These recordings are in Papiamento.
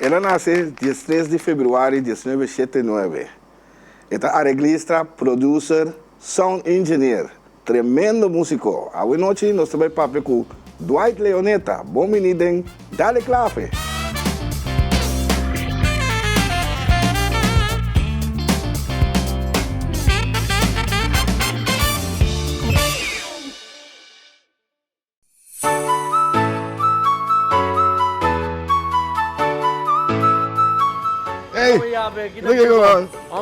El a nase diestres di februari diesnuebe shete nuebe. E ta areglista, producer, sound engineer, tremendo musico. Awe nochi nos ta bai papia ku Dwight Leoneta. Bon bini den Dale Clave! Ey,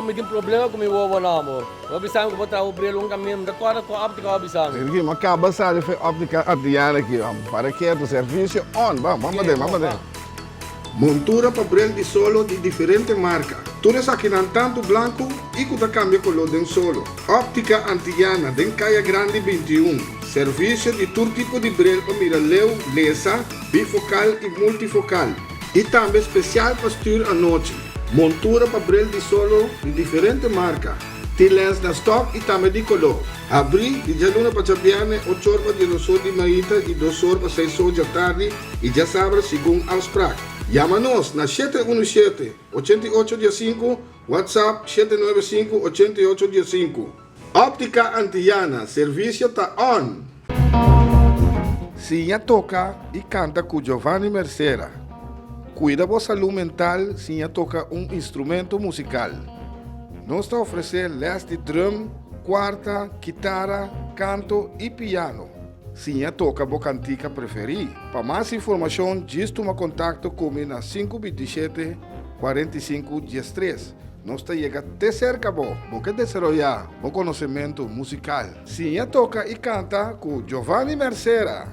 Mi tin problema ku mi wowo nan amor. Bo bisa mi ku bo traha bo bril un kaminda, mi ta kòrda ku óptika bo bisa mi. Ricky, mi a kaba sali for e óptika Adriana aki. Para ketu, servisio on. Ban, ban paden, ban paden. Montura pa bril di solo di diferente marka. Tur esakinan tantu blanku i ku ta kambia koló den solo. Óptika Antillana den Kaya Grandi 21. Servisio di tur tipo di bril pa mira leu, lesa, bifokal i multifokal. I tambe spesial pa stür anochi. Montura pa bril di solo di diferente marka. Tin lens na stòk i tambe di koló. Habrí di djaluna pa djabièrnè ochor pa diesdosor di mainta i dosor pa seisor djatardi i djasabra segun afsprak. Yama nos na shete unu shete, ochenta i ocho diesinku, WhatsApp shete nuebe sinku, ochenta i ocho diesinku. Óptica Antillana, servisio ta on! Siña toka i kanta ku Giovanni Mercera. Kuida bo salú mental siña toka un instrumento musikal. Nos ta ofresé lès di drum, kuarta, kitara, kanto i piano. Siña toka bo kantika preferí. Pa mas informashon djis tuma kontakto ku mi na sinku bintishete, kuarenta i sinku, diestres. Nos ta yega te serka bo. Bo ke desaroyá bo konosementu musikal? Siña toka i kanta ku Giovanni Mercera!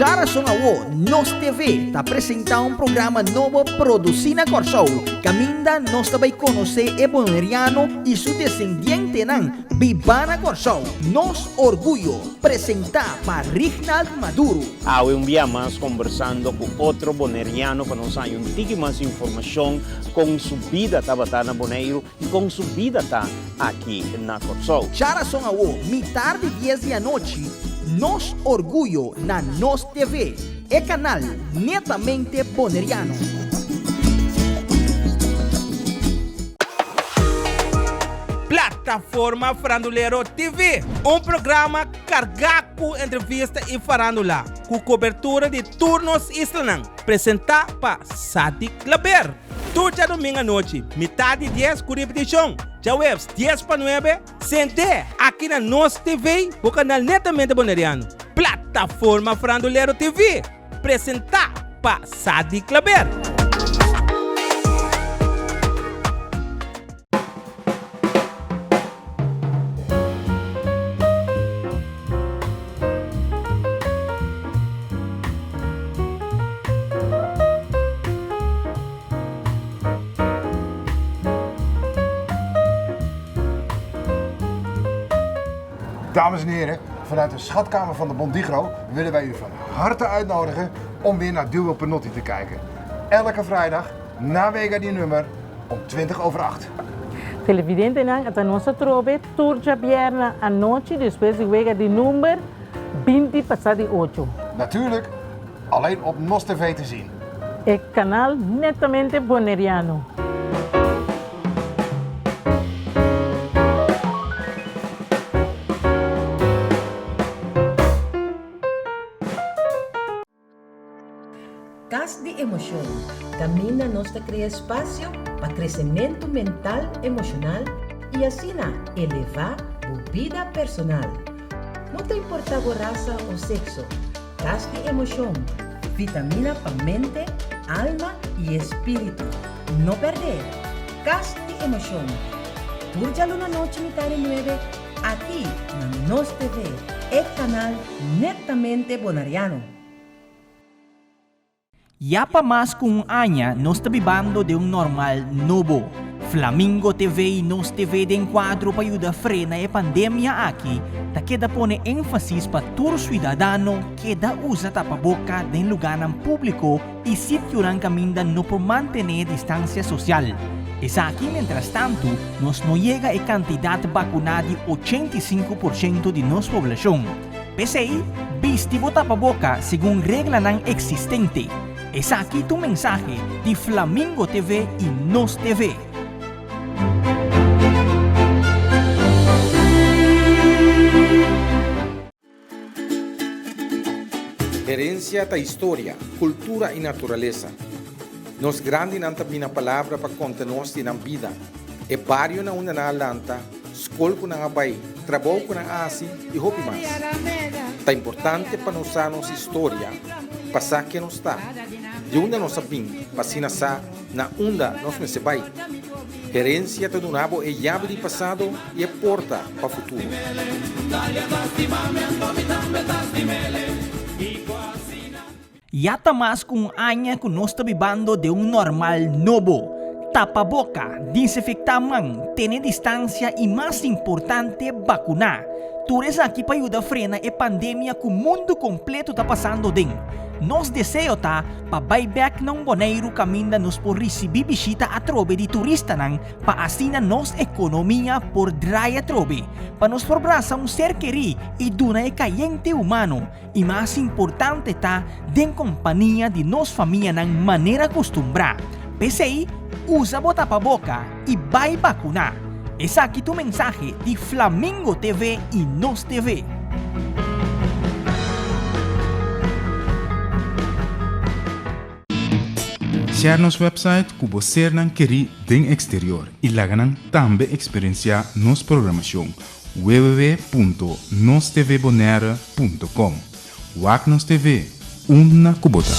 Djarason awo Nos TV ta presentá un programa nobo produsí na Kòrsou, kaminda nos ta bai konosé e boneriano i su desendientenan bibá na Kòrsou. Nos Orguyo, presentá pa Rignald Maduro. Awe un bia mas kombersando ku otro boneriano pa nos haña un tiki mas informashon kon su bida tabata na Boneiru i kon su bida ta aki na Kòrsou. Djarason awo, mitar di dies di anochi, Nos Orguyo na Nos TV, e kanal netamente boneriano. Plataforma Farandulero TV, un programa kargá ku entrevista i farándula, ku kobertura di tur nos islanan, presentá pa Sadi Klaber. Tur djadumingu anochi, mitad di dies ku ripetishon, djaweps dies pa nuebe, sent'é aki na Nos TV, bo kanal netamente boneriano. Plataforma Farandulero TV, presentá pa Sadi Klaber. Dames en heren, vanuit de schatkamer van de Bondigro willen wij u van harte uitnodigen om weer naar Duo Penotti te kijken. Elke vrijdag na Wega die nummer om 20 over 8. Televidentenan ata nos atrobe tur djabièrnè anochi despues di wega di number binti pasá di ocho. Natuurlijk alleen op Nos TV te zien. E kanal netamente Boneriano. Kas di Emoshon, kaminda nos ta krea espasio pa kresementu mental, emoshonal i asina elevá bo bida personal. No ta importá bo rasa o sekso, Kas di Emoshon, vitamina pa mente, alma i espíritu. No pèrdè! Kas di Emoshon, tur djaluna nochi mitá di nuebe aki na Nos TV, e kanal netamente bonariano. Ya pa mas ku un aña nos ta bibando den un normal nobo. Flamingo TV i Nos TV den kuadro pa yuda frena e pandemia aki ta keda pone énfasis pa tur suidadano keda usa tapaboka den lugánan públiko i sitionan kaminda no por mantené distansia sosial. Esaki mientrastantu nos no yega e kantidat bakuná di 85 porshento di nos poblashon. P'esei, bisti bo tapaboka segun reglanan eksistente. Esaki ta un mensahe di Flamingo TV y Nos TV. Herencia ta historia, cultura y naturalesa. Nos grandinan ta bina palabra pa conta nos di nan bida, e bario na unda nan a lanta, skol ku nan a bai, trabou ku nan a hasi i hopi mas. Ta importante pa nos sa nos historia pa sa ken nos ta, di unda nos a bin pa asina sa na unda nos mester bai. Herensia ta duna bo e yabi di pasado i e porta pa futuro. Ya ta mas ku un aña ku nos ta bibando den un normal nobo. Tapa boka, disinfektá man, tene distansia i mas importante bakuná. Tur esaki pa yuda frena e pandemia ku mundu kompleto ta pasando den. Nos deseo ta pa bai bèk na un Boneiru kaminda nos por risibí bishita atrobe di turistanan pa asina nos ekonomia por drai atrobe, pa nos por brasa un ser kerí i duna e kayente humano. I mas importante ta den kompania di nos famianan manera kustumbrá. P'esei, usa bo tapaboka i bai bakuná. Esaki ta un mensahe di Flamingo TV i Nos TV. Share nos website ku bo sernan kerí den eksterior i laga nan tambe eksperensiá nos programashon. www.nostvbonaire.com Wak nos TV, unda ku bo ta.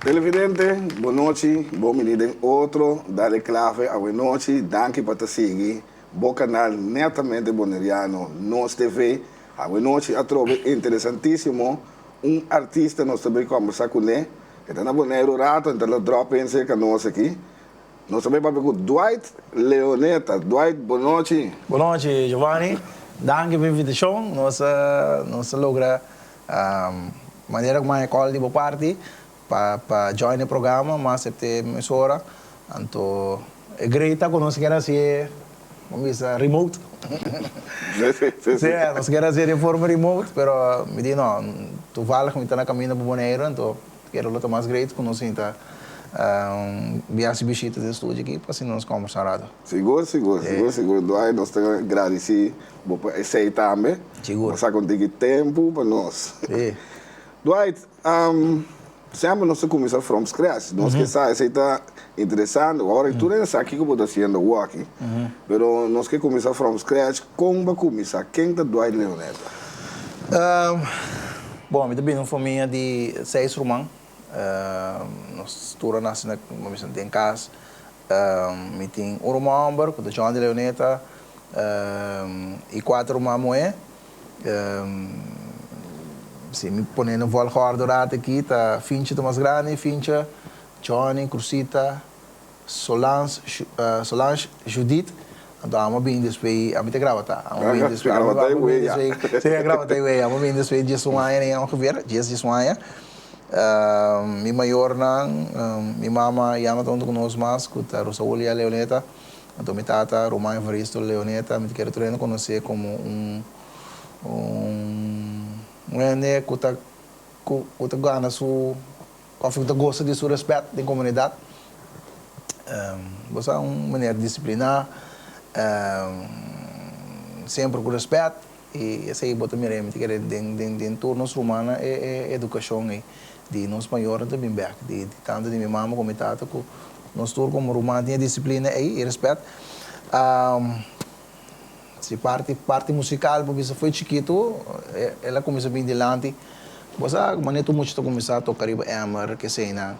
Televidente, bon nochi, bon bini den otro Dale Clave awe nochi, danki pa ta sigui bo canal netamente Boneriano Nos TV, awe nochi atrobe interesantisimo un artista nos ta bay combersa cune, e ta na Boneiru rato en ta lo drop in cerca nos aki, nos ta bay papia cu Dwight Leoneta, Dwight bon nochi. Bon nochi Giovanni, danki pa invitacion, nos nos a logra Manera ku mi a call di bo parti pa pa join e programa, mi a acepte mesora. Anto e great ta ku nos kier hasié, como bisa, remote. Sí, nos kier hasié den forma remote, pero mi di no, toevallig mi ta na kaminda pa Boneiru, anto kere lo ta mas great ku nos sinta biaha hasi bishita den studio aki pa asina nos kombersa un rato. Sigur, sigur, sigur, sigur Dwight, nos ta gradisí bo pa esei tambe. Sigur. Bo sa kon tiki tempu pa nos. Sí. Dwight, semper nos ta kuminsá from scratch. Nos ke sa esei ta interesante. Ora tur hende sa kiko bo ta hasiendo awor aki. Pero nos ke kuminsá from scratch. Kon bo a kuminsá? Ken ta Dwight Leoneta? Bon, mi ta bini di un famia di seis ruman. Nos tur a nase na, bo bisa, den kas. Mi tin un ruman hòmber ku ta John di Leoneta i kuater ruman muhé. Si mi pone na volgorde ora aki ta Finche ta mas grandi, Finche, Johnny, Crusita, Solange, Solange, Judith. Anto amo a bini despues, ami ta graba ta, amo a bini despues, amo a bini despues, si a graba ta i amo a bini despues diesun aña ongeveer, dies, diesun aña. Mi mayornan, mi mama ya no ta hunto ku nos mas, ku ta Rosaúlia Leoneta, anto mi tata Roman Evaristo Leoneta, mi ta kere tur hende konosé komo un un hende ku ta ku ta gana su òf ku ta gosa di su rèspèt den komunidat. Bo sa un manera disipliná, semper ku rèspèt. I esei bo ta mira mi ta kere den den den tur nos rumannan e e edukashon ei di nos mayornan ta bin bek di di tantu di mi mama komo mi tata ku nos tur komo ruman tin e disiplina ei i rèspèt. Si parti parti musikal bo bisa foi chikitu el a kuminsá bin dilanti bo sa manera tur mucha ta kuminsá toka riba emmer keseinan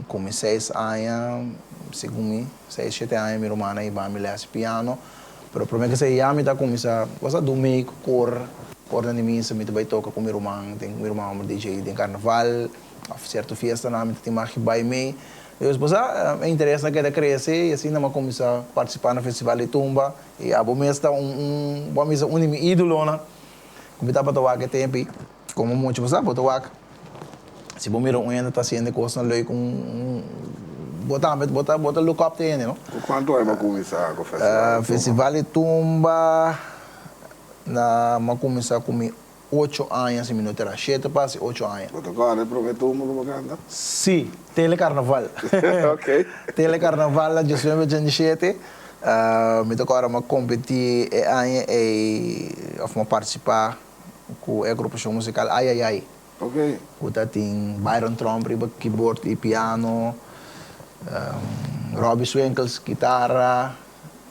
ku mi seis aña segun mi seis shete aña mi rumannan a hiba mi lès piano. Pero prome ke esei ya mi ta kuminsá basta dumei ku kor, kornan di misa mi ta bai toka ku mi ruman, den mi ruman homber DJ den karnaval òf sierto fiestanan mi ta tin magi bai mei. Dus bo sa, e interes a keda krese i asina mi a kuminsá partisipá na Festival di Tumba i abo mes ta un un bo a misa un di mi ídolonan ku mi tabata wak e tempu ei. Komo mucha bo sa bo ta wak si bo mira un hende ta hasiendo e kosnan leuk un bo tambe bo ta bo ta look up te hende no. Ku kuantu aña bo a kuminsá ku Festival di Tumba? Festival di Tumba na mi a kuminsá ku mi Ocho aña si mi no tera. Shete pasi ocho aña. Bo ta kòrda e promé tumba ku bo kanta? Si, Telecarnaval. Ok. Telecarnaval na diesnuebe ochenta i shete. Mi ta kòrda mi a kompetí e aña ei òf mi a partisipá ku e agrupashon musikal Ay Ay Ay. Ok. Ku ta tin Byron Tromp riba keyboard i piano, Robbie Swinkels kitara.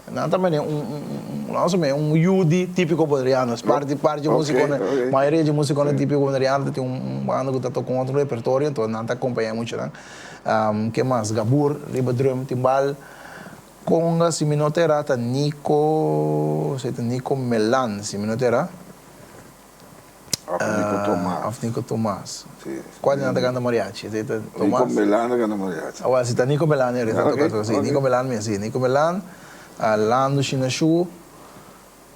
Nan ta mene un un un un yu di típiko boneriano. Es parti parti dje músikonan, mayoria dje músikonan típiko boneriano ta tin un banda ku ta toka un otro repertorio, enton nan ta akompañá e muchanan. Ke mas? Gabur riba drum, timbal, konga, si mi no ta erá ta Nico, si ta Nico Melan, si mi no ta erá. Of Nico Tomas. Of Nico Tomas. Si. Cual di nan ta canta mariachi? Esey ta Tomas? Nico Melan ta canta mariachi. Awel, si ta Nico Melan e ta toca toca. Si, Nico Melan mes, si. Nico Melan, Lando Shinashu,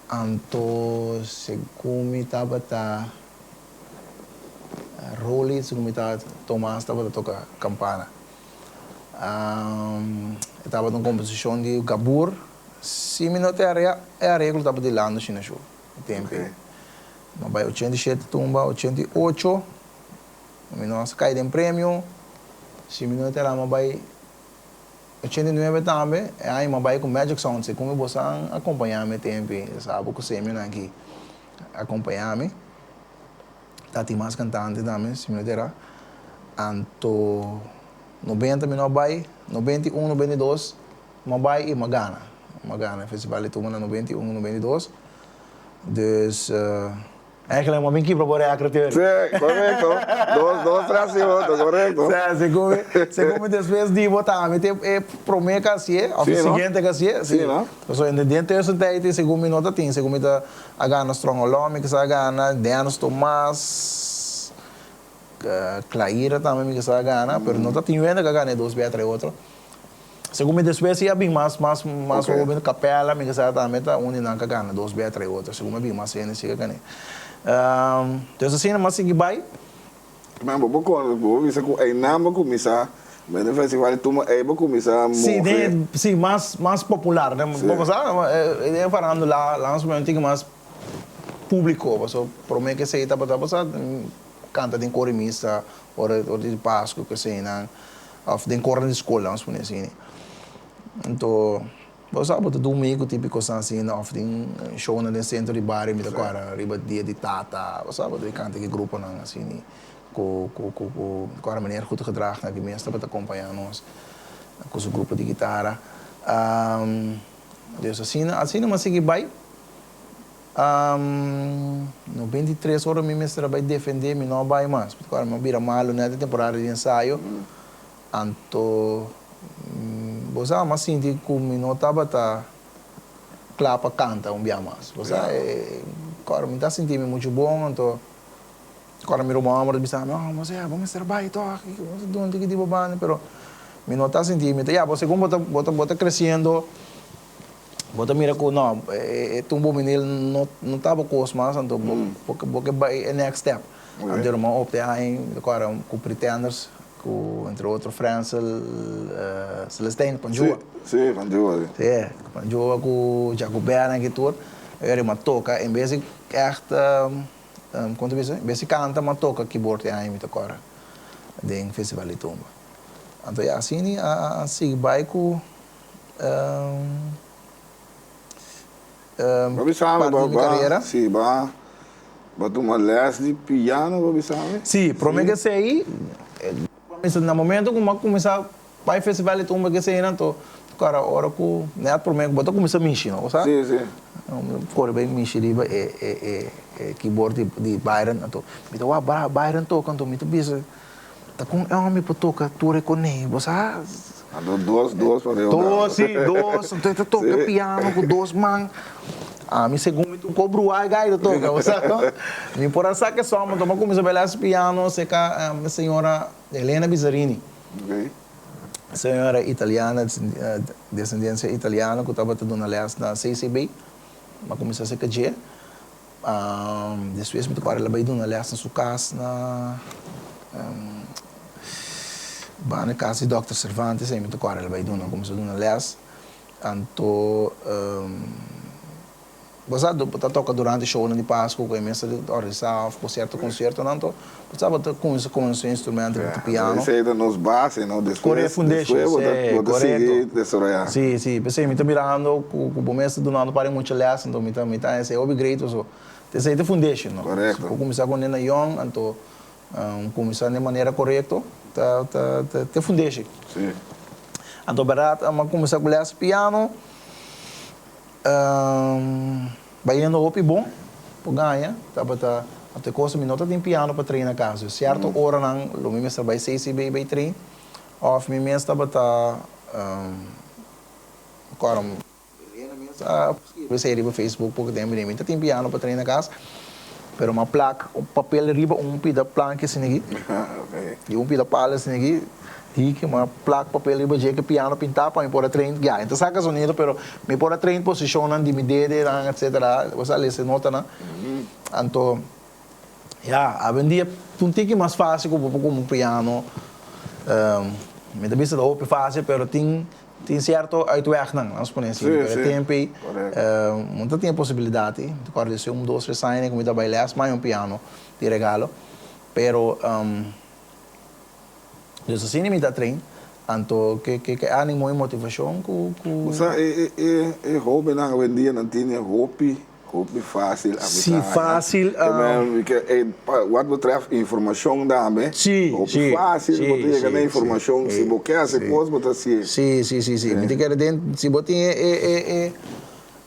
anto segun mi tabata Rolly, segun mi tabata Tomas tabata toca campana. E tabata un composicion di Gabur. Si mi no ta erra, e areglo tabata di Lando Shinashu. E tempu ei. Mi a bai 87 tumba, 88 mi no a kai den premio. Si mi no ta era mi a bai 89 tambe, e aña mi a bai ku Magic Sound. Segun mi boso a akompañá mi e tempu ei, sa bo ku semionan aki a akompañá mi. Ta tin mas kantante tambe, si mi no ta era. Anto 90 mi no a bai, 91, 92 Mi a bai i mi a gana. Mi a gana e festival di tumba na 91, 92. Dus eigenlijk mi a bin kibra bo record te. Sí, correcto. Dos, dos tras di otro, correcto. Sí, segun mi, segun mi despues di bo tambe te e prome ke hasié, of e siguiente ke hasié. Sí, no? Pasobra den den tussentijd segun mi no ta tin, segun mi ta a gana Strong Olom, mi kisa a gana Dennis Tomas, Claira tambe mi kisa a gana, pero no ta tin wende ke a gana e dos bia tras otro. Segun mi despues si a bin mas mas mas hoben Capella mi kisa tambe ta un di nan ka gana dos bia trai otro segun mi a bin mas hende si ka gane. Entonces asina mi a sigui bai. Ma bo por konta bo por bisa ku einan bo kuminsá den e festival di tumba ei bo kuminsá move. Si den si mas mas popular bo por sa den farandula lansa un tiki mas publico pasobra prome ke esei tabata bo sa kanta den kor di misa ora ora di pasku ku eseinan. Of den kor di skol, lamis pone asina. Anto, bo sa bo ta dumigu típiko san asina of den shownan den sentro di bario mi ta kòrda riba dia di tata, bo sa bo ta kanta ki gruponan asina ku ku ku ku kòrda meneer Goedgedrag na ki mes tabata kompañá nos ku su grupo di kitara. Dus asina asina mi a sigui bai. No 23 ora mi mester a bai defendé, mi no a bai mas. Pasobra mi a bira malu net e temporada di ensayo. Anto, bo sa, mi a sinti ku mi no tabata kla pa kanta un bia mas. Bo sa, kòrda mi ta sinti mi muchu bon, anto kòrda mi ruman hòmber ta bisa mi, oh, Mosé, bo mester a bai tòg, kiko bo ta duna tiki di bo banda? Pero mi no ta sinti mi ta, ya, bo segun bo ta, bo ta, bo ta kresiendo. Bo ta mira ku no, e tumbo minil no no taba kos mas, anto bo bo ke bai e next step. Anto e ruman opte ai, mi ta kòrda ku Pretenders, ku entre otro Frensel Celestijn Panjua. Si, si, Panjua, si. Si, Panjua ku Jacobert nan ki tur, e ruman toka en bes di ègt, kon ta bisa, en bes di kanta, mi a toka keyboard e ai mi ta kòrda den Festival di Tumba. Anto ya asina a sigui bai ku. Bo bisa mi Parti di mi carera. Si, ba ba tuma les di piano bo bisa mi? Si, prome ke esei, na momento ku mi a kuminsá bai festival di tumba ke eseinan to kòrda ora ku nèt prome ku bo ta kuminsá mishi no, bo sa? Si, si. Mi kore bai mishi riba e e e keyboard di Byron anto mi ta wak Byron toka anto mi ta bisa Ta kon e homi por toka tur e konei, bo sa? Anto dos, dos pa Rio Dos, si, dos. Anto e ta toka piano ku dos man. Ami segun mi tur kobruá e gai ta toka, bo sa no? Mi por a sa ke son, anto mi a kuminsá baila piano serka señora Elena Bizarini. Ok. Señora italiana, desendensia italiano ku tabata duna lès na CCB. Mi a kuminsá serka dje. Despues mi ta kòrda el a bai duna lès na su kas na banda kas di dòkter Cervantes ei mi ta kòrda el a bai duna, kuminsá duna lès. Anto Bo sa bo ta toka durante shownan di Pasku ku e mes ta organisá òf ku sierto konsiertonan anto bo sa bo ta kuminsá konosé instrumento ku ta piano. Esei ta nos base no despues Kore fundeshi despues bo ta si bo ta korekto sigui desaroyá. Si si p'esei mi ta mirando ku ku bo mes ta dunando par di mucha lès anto mi ta mi ta esei hopi great paso esei ta fundeshi no. Korekto. Si bo kuminsá kuné na yòn anto kuminsá den manera korekto ta ta ta e fundeshi. Si. Anto bèrdat mi a kuminsá ku lès piano. Bayendo hopi bon por gaña tabata anto e cosa mi no ta tin piano pa train na cas dus cierto oranan lo mi mester bay CCB bay train of mi mes tabata acorda Elena mes a skirbi esey riba Facebook poco tempo mi ta tin piano pa train na cas pero mi a plak un papel riba un pida planki asina aki y un pida palo asina aki. Di ki m'a plak papel riba dje ku piano pintá pa mi por a train, ya, e ta saka sonido pero mi por a train posishonnan di mi dedenan etcetera, bo sa lesa e notanan. Anto, ya, awendia ta un tiki mas fásil ku bo por kumpra un piano, mi ta bisa ta hopi fásil pero tin tin sierto uitwegnan, lamis pone asina, pero e tempu ei no ta tin e posibilidat ei, mi ta kòrda di un dos tres aña ku mi ta bai lès, mi a haña un piano di regalo, pero. Dus asina mi ta train, anto ke ke animo y motivacion cu cu. Bo sa e e e hobennan awendia nan tene hopi hopi facil a Si facil Ke men ke e pa wat betreft informacion tambe Si hopi si facil si bo ta yega si na informacion si si bo ke haci si cos bo ta hacié. Si si si si mi ta kere den si bo tin e e e e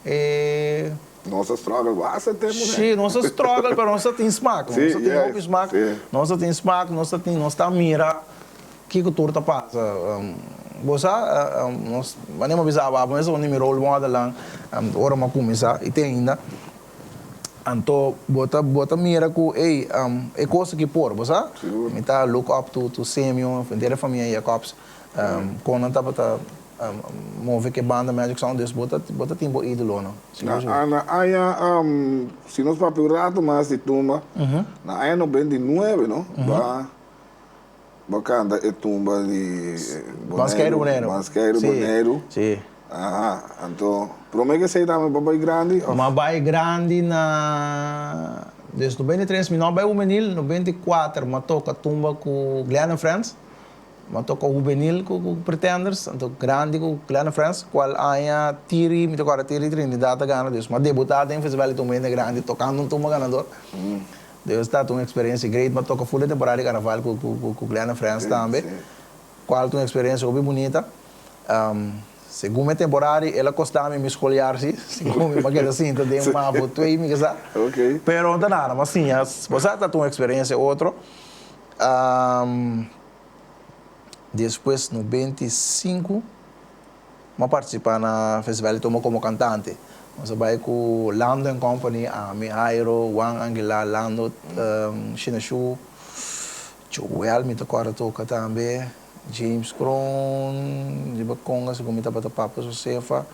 e. Nos a struggle basta tempu ne. Sí, nos a struggle pero nos ta tin smak. Sí, Nos ta tin yes, hopi smak. sí. Nos ta tin smak, nos ta tin, nos ta mira kiko tur ta pasa. Bo sa, nos, manera mi a bisa abo, abo mes a un di mi role modelnan ora mi a kuminsá i te ainda. Anto bo ta, bo ta mira ku ey, e kos aki por, bo sa? Sigur. Mi ta look up to, to Semio, henter e famia Jacobs, kon nan tabata Move ke banda Magic Sound dus bo ta bo ta tin bo idolonan. Na na aña si nos papia un rato mas di tumba na aña 99 no ba bo kanta e tumba di Boneiru Boneiru Banskeiro Boneiru Si. Aha anto prome ke esei tambe bo bai grandi of? Ma bai grandi na dus 93 mi no a bai hubenil 94 mi a toka tumba ku Glenn and Friends. Mi a toka hubenil ku Pretenders, anto grandi ku Glenn Friends, kual aña Tiri, mi ta kòrda Tiri Trinidad a gana, dus mi a debutá den Festival di Tumba Hende Grandi tokando un tumba ganador. Dus ta un eksperensia great, mi a toka ful e temporada di karnaval ku Glenn Friends tambe, kual ta un eksperensia hopi bunita. Segun e temporada el a kosta mi mi skoliar si, segun mi a keda sinta den mavo twee mi kisa, pero no ta nada, mi a siña, bo sa ta un eksperensia otro. Despues 95 mi a participa na Festival di Tumba como cantante. Nos a bay cu Lando and Company, ami, Jairo, Juan Anguilar, Lando, Shina Shu, Joel mi ta corda toca tambe, James Kroon, riba conga segun mi tabata Papa Josefa,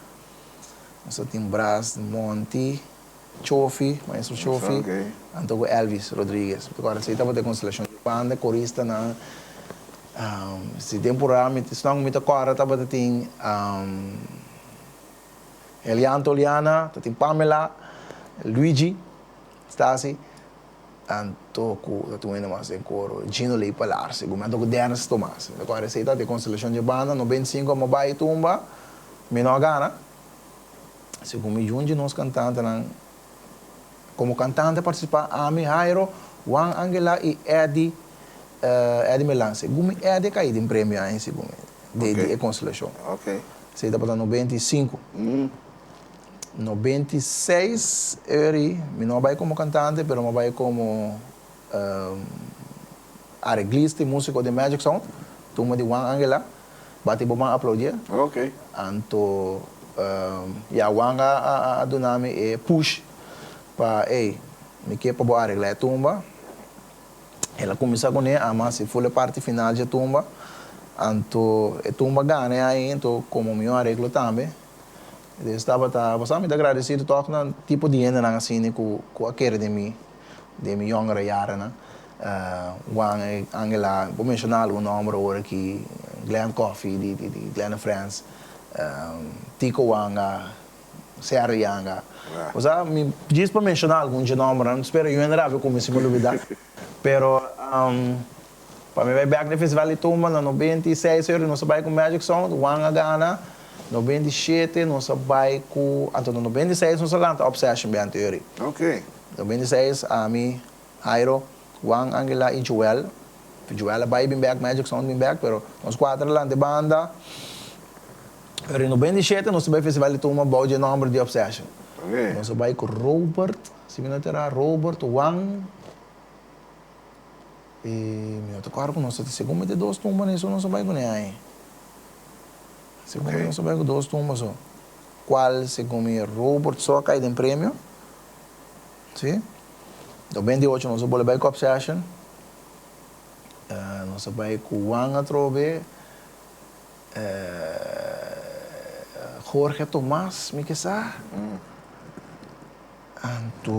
nos a tin Bras, Monty. Chofi, maestro Chofi, anto ku Elvis Rodriguez. Mi ta kòrda esei tabata e konstelashon di banda, koristanan. Si temporada mi esnan ku mi ta kòrda tabata tin Elianto Oliana, ta tin Pamela, Luigi, Stasi, anto ku ta tin un hende mas den koro, Gino Ley Palar, segun mi, anto ku Dennis Tomas. Mi ta kòrda esei tabata e konstelashon di banda, 95 mi a bai tumba, mi no a gana. Segun mi yun di nos kantantenan komo kantante a partisipá, ami, Jairo, Juan Angela i Eddy, Eddy Melan. Segun mi Eddy a kai den premio aña segun mi, di di e konstelashon. Esei tabata 95. 96 eri mi no a bai komo kantante pero mi a bai komo areglista i músiko den Magic Sound, tumba di Juan Angela. Bati bo man aplaudié. Anto ya Juan a duna mi e push pa ey mi ke pa bo aregla e tumba. El a kuminsá kuné, ama si ful e parti final dje tumba. Anto e tumba gana e aña anto komo mihó areglo tambe. Dus tabata pasá mi ta agradesido tòg na tipo di hendenan asina ku ku a kere den mi den mi yòngere yarenan. Juan, Angela, bo menshoná algun nòmber awor aki, Glenn Coffie di di di Glenn and Friends, Tico Wanga, Sergio Yanga. Osea mi djis pa menshoná algun dje nòmbernan, spero yu hende rabia ku mi si mi lubidá. Pero Pa mi bai bek na e festival di tumba na 96 ora nos a bai ku Magic Sound, Juan a gana, 97 nos a bai ku, anto na 96 nos a lanta Obsession bia anterior. 96 ami, Jairo, Juan, Angela i Joel, Joel a bai bin bek, Magic Sound bin bek, pero nos kuater a lanta e banda. Pero 97 nos a bai festival di tumba bou dje nomber di Obsession. Nos a bai ku Robert, si mi no ta erá, Robert, Juan. E mi no ta kòrda ku nos ta segun mi ta dos tumba na esun nos a bai kuné ai. Segun mi nos a bai ku dos tumba so. Kual segun mi Robert so a kai den premio. Si. 98 nos a bole bai ku Obsession. Nos a bai ku Juan atrobe. Jorge Tomas mi ke sa. Anto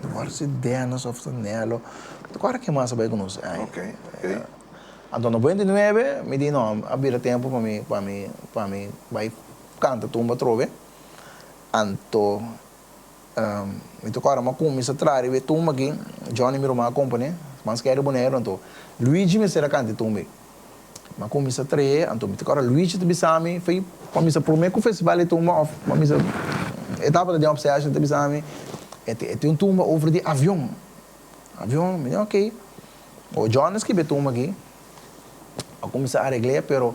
no ta si Dennis of ta Nelo, no ta kòrda ken mas a bai ku nos ai. Anto 99 mi di no a bira tempu pa mi pa mi pa mi bai kanta tumba atrobe. Anto mi ta kòrda mi a kuminsá traha riba e tumba aki, Johnny mi ruman a komponé, mas kere Boneiru anto Luigi mester a kanta e tumba ei. Mi a kuminsá trae, anto mi ta kòrda Luigi ta bisa mi, fei pa misa promé ku festival di tumba òf pa misa e tabata den Obsession ta bisa mi e e tin un tumba over di avion, avion, mi di ok, o John a skibi e tumba aki, a kuminsá aregl'é pero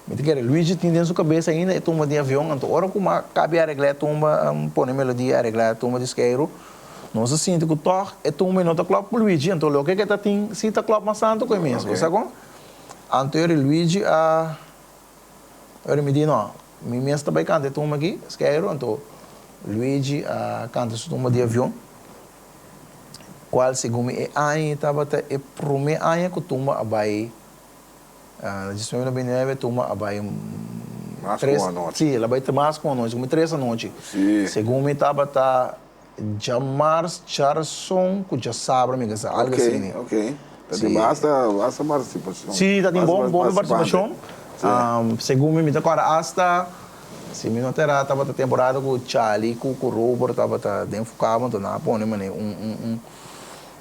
mi ta kere Luigi tin den su kabes ainda e tumba di avion, anto ora ku mi a kabi areglá e tumba, pone melodia areglá e tumba di skeiru. Nos a sinti ku tòg e tumba no ta klòp ku Luigi, anto loke ke ta tin si ta klòp mas tantu ku e mes. Bo sa kon? Anto eri Luigi a eri mi di no, mi mes ta bai kanta e tumba aki, skeiru, anto Luigi a kanta su tumba di avion, kual segun mi e aña tabata e promé aña ku tumba a bai Na 1999 tumba a bai Mas tres, ku un anochi. Sí, el a bai mas ku un anochi, komo tres anochi. Sí. Segun mi tabata djamars, djarason ku djasabra mi kasa, algu Ok, asina. ok. Ta tin basta, basta partisipashon. Sí, ta tin bon, bon partisipashon. Sí. Segun mi, mi ta kòrda asta, si mi no ta erá, tabata temporada ku Charlie ku ku Robert tabata den Fukabo, anto nan a pone manera un un un.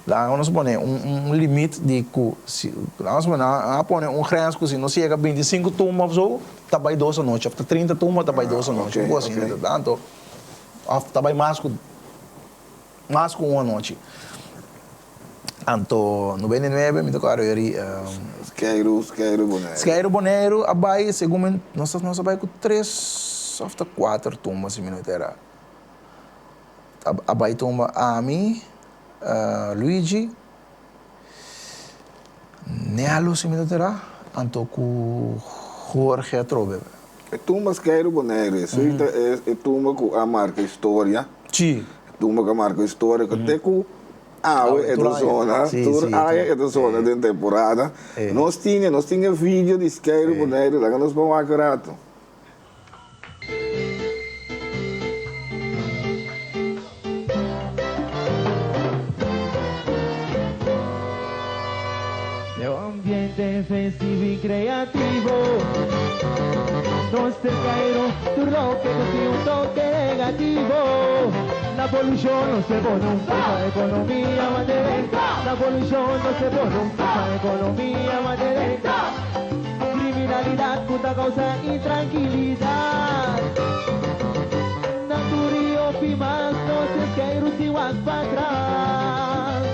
Laga nos pone un limit di ku si laga nos pone nan a pone un grens ku si nos yega 25 tumba of so ta bai dos anochi of ta 30 tumba ta bai dos anochi un kos asina ta tanto of ta bai mas ku mas ku un anochi anto 99 mi ta kòrda yori Skeiru Skeiru Boneiru Skeiru Boneiru a bai segun mi nos a bai ku tres of ta kuater tumba si mi no ta era a bai tumba ami Luigi, Nelo si mi ta tera, anto ku Jorge atrobe. E tumba Skeiru Bonaire, esei ta e tumba ku a marka historia. Si. E tumba ku a marka historia ku te ku awe e ta sona, tur aña e ta sona den temporada. Nos tin e, nos tin e video di Skeiru Bonaire, laga nos por wak un rato. Den un ambiente festivo y creativo Nos ta cairo tur loke cu tin un toke negativo Na polucion nos te pone un pa economia mantenenta Na polucion nos te pone un pa economia mantenenta Kriminalidat ku ta kousa intrankilidat Na tur i hopi mas nos es keiru sin wak patras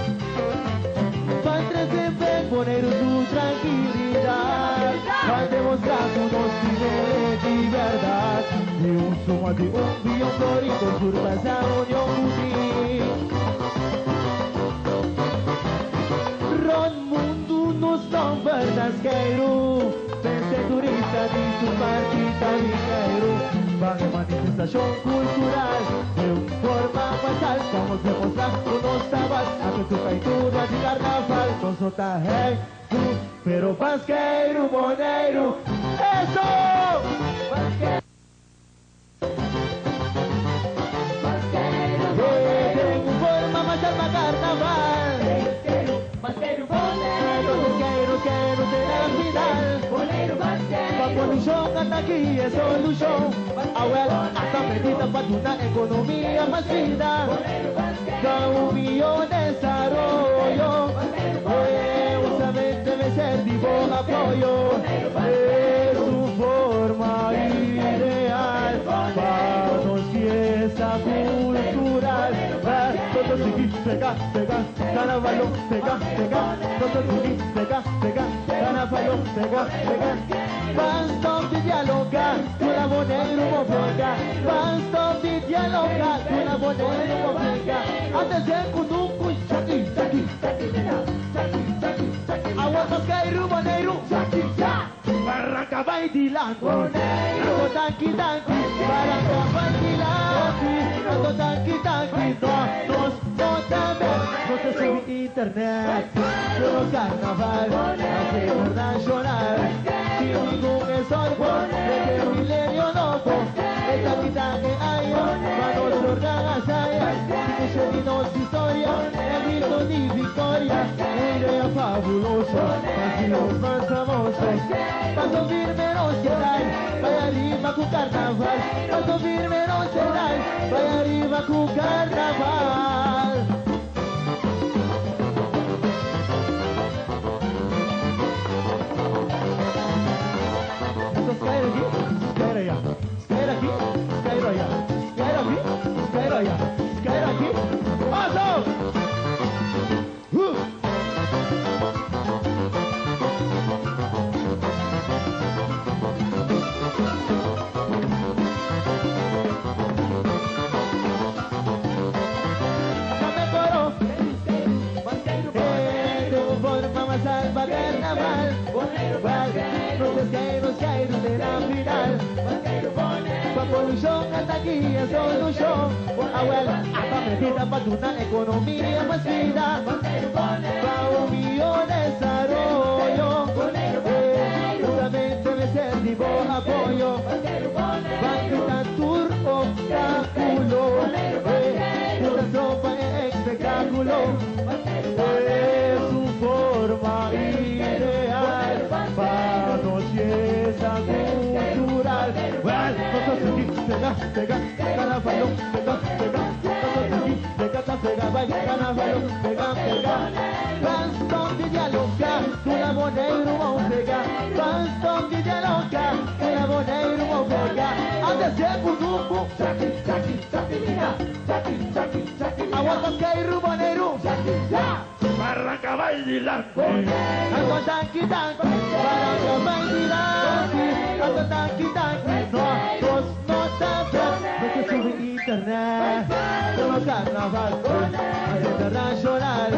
Ban trese bek Boneiru su trankilidat Ban demostrá ku nos tin e di bèrdat Di un suma di un bion florito surpasá union ku tin Rònt Mundu nos nomber ta skeiru, Pense turista di tur parti ta bin keiru Pa e manifestashon kultural den un forma masal Vamos demostrá ku nos ta bas, Ake su kaitura di karnaval Nos no ta hei. Pero ban skeiru Boneiru. Eso! Ban skeiru. Den un forma mas alma carnaval. Skeiru, skeiru, te la final. Pa polushon, ata aki e solushon. Awel, ata medida pa duna ekonomia mas bida. Pa un mihó desaroyo. Eh, hustamente mester di bo apoyo. Es un forma ideal pa nos fiesta kultural. Todo sigui, pega, pega, carnaval, pega, pega, todo sigui, pega, pega, carnaval, pega, pega. Ban stòp di dialogá, ku Boneiru bo pega. Ban stòp di dialogá, ku Boneiru bo pega. Antes di kunuku, chaki, chaki, chaki, chaki, chaki, chaki. Awor ban skeiru Boneiru, chaki, cha. Baranka bai dilanti, Boneiru, danki, danki. Baranka bai dilanti, Anto danki, danki. No, nos no tambe, nos ta subi internet. Nos carnaval, asina internashonal. Sin ningun estorbo, desde milenio nobo. Esaki ta e aña, pa nos logra hazaña. Sin di nos historia, e grito di viktoria. Un idea fabuloso, asina nos mas famoso. Paso firme nos keda, bai ariba ku karnaval. Paso firme nos keda, bai ariba ku karnaval. Skeiru aki, skeiru aya, skeiru aki, skeiru aya, skeiru aki, skeiru aya, skeiru aki. Paso! Huh! Dame coro. De un forma mas alba carnaval. No se skeiru, skeiru te la final. Pa polushon, ata aki e solushon. Awel, ata medida pa duna ekonomia mas bida. Pa un mihó desaroyo. Hustamente mester di bo apoyo. Ban kita tur opstákulo. Ku ta stroba e espektákulo. Es un forma ideal pa nos fiesta kultural. Well, nos ta sigui, pega, pega, karnaval, pega, pega, nos ta sigui, pega, ta pega, bai, karnaval, pega, pega. Ban stòp di dialogá, duna Boneiru un pega. Ban stòp di dialogá, duna Boneiru un pega. Antes di kunuku, chaki, chaki, chaki, mira, chaki, chaki, chaki. Awor ban skeiru Boneiru, chaki, ya. Baranka bai dilanti. Anto danki danki. Baranka bai dilanti. Anto danki danki. No, nos no ta vet. Nos ta subi internet. Nos karnaval mas internashonal.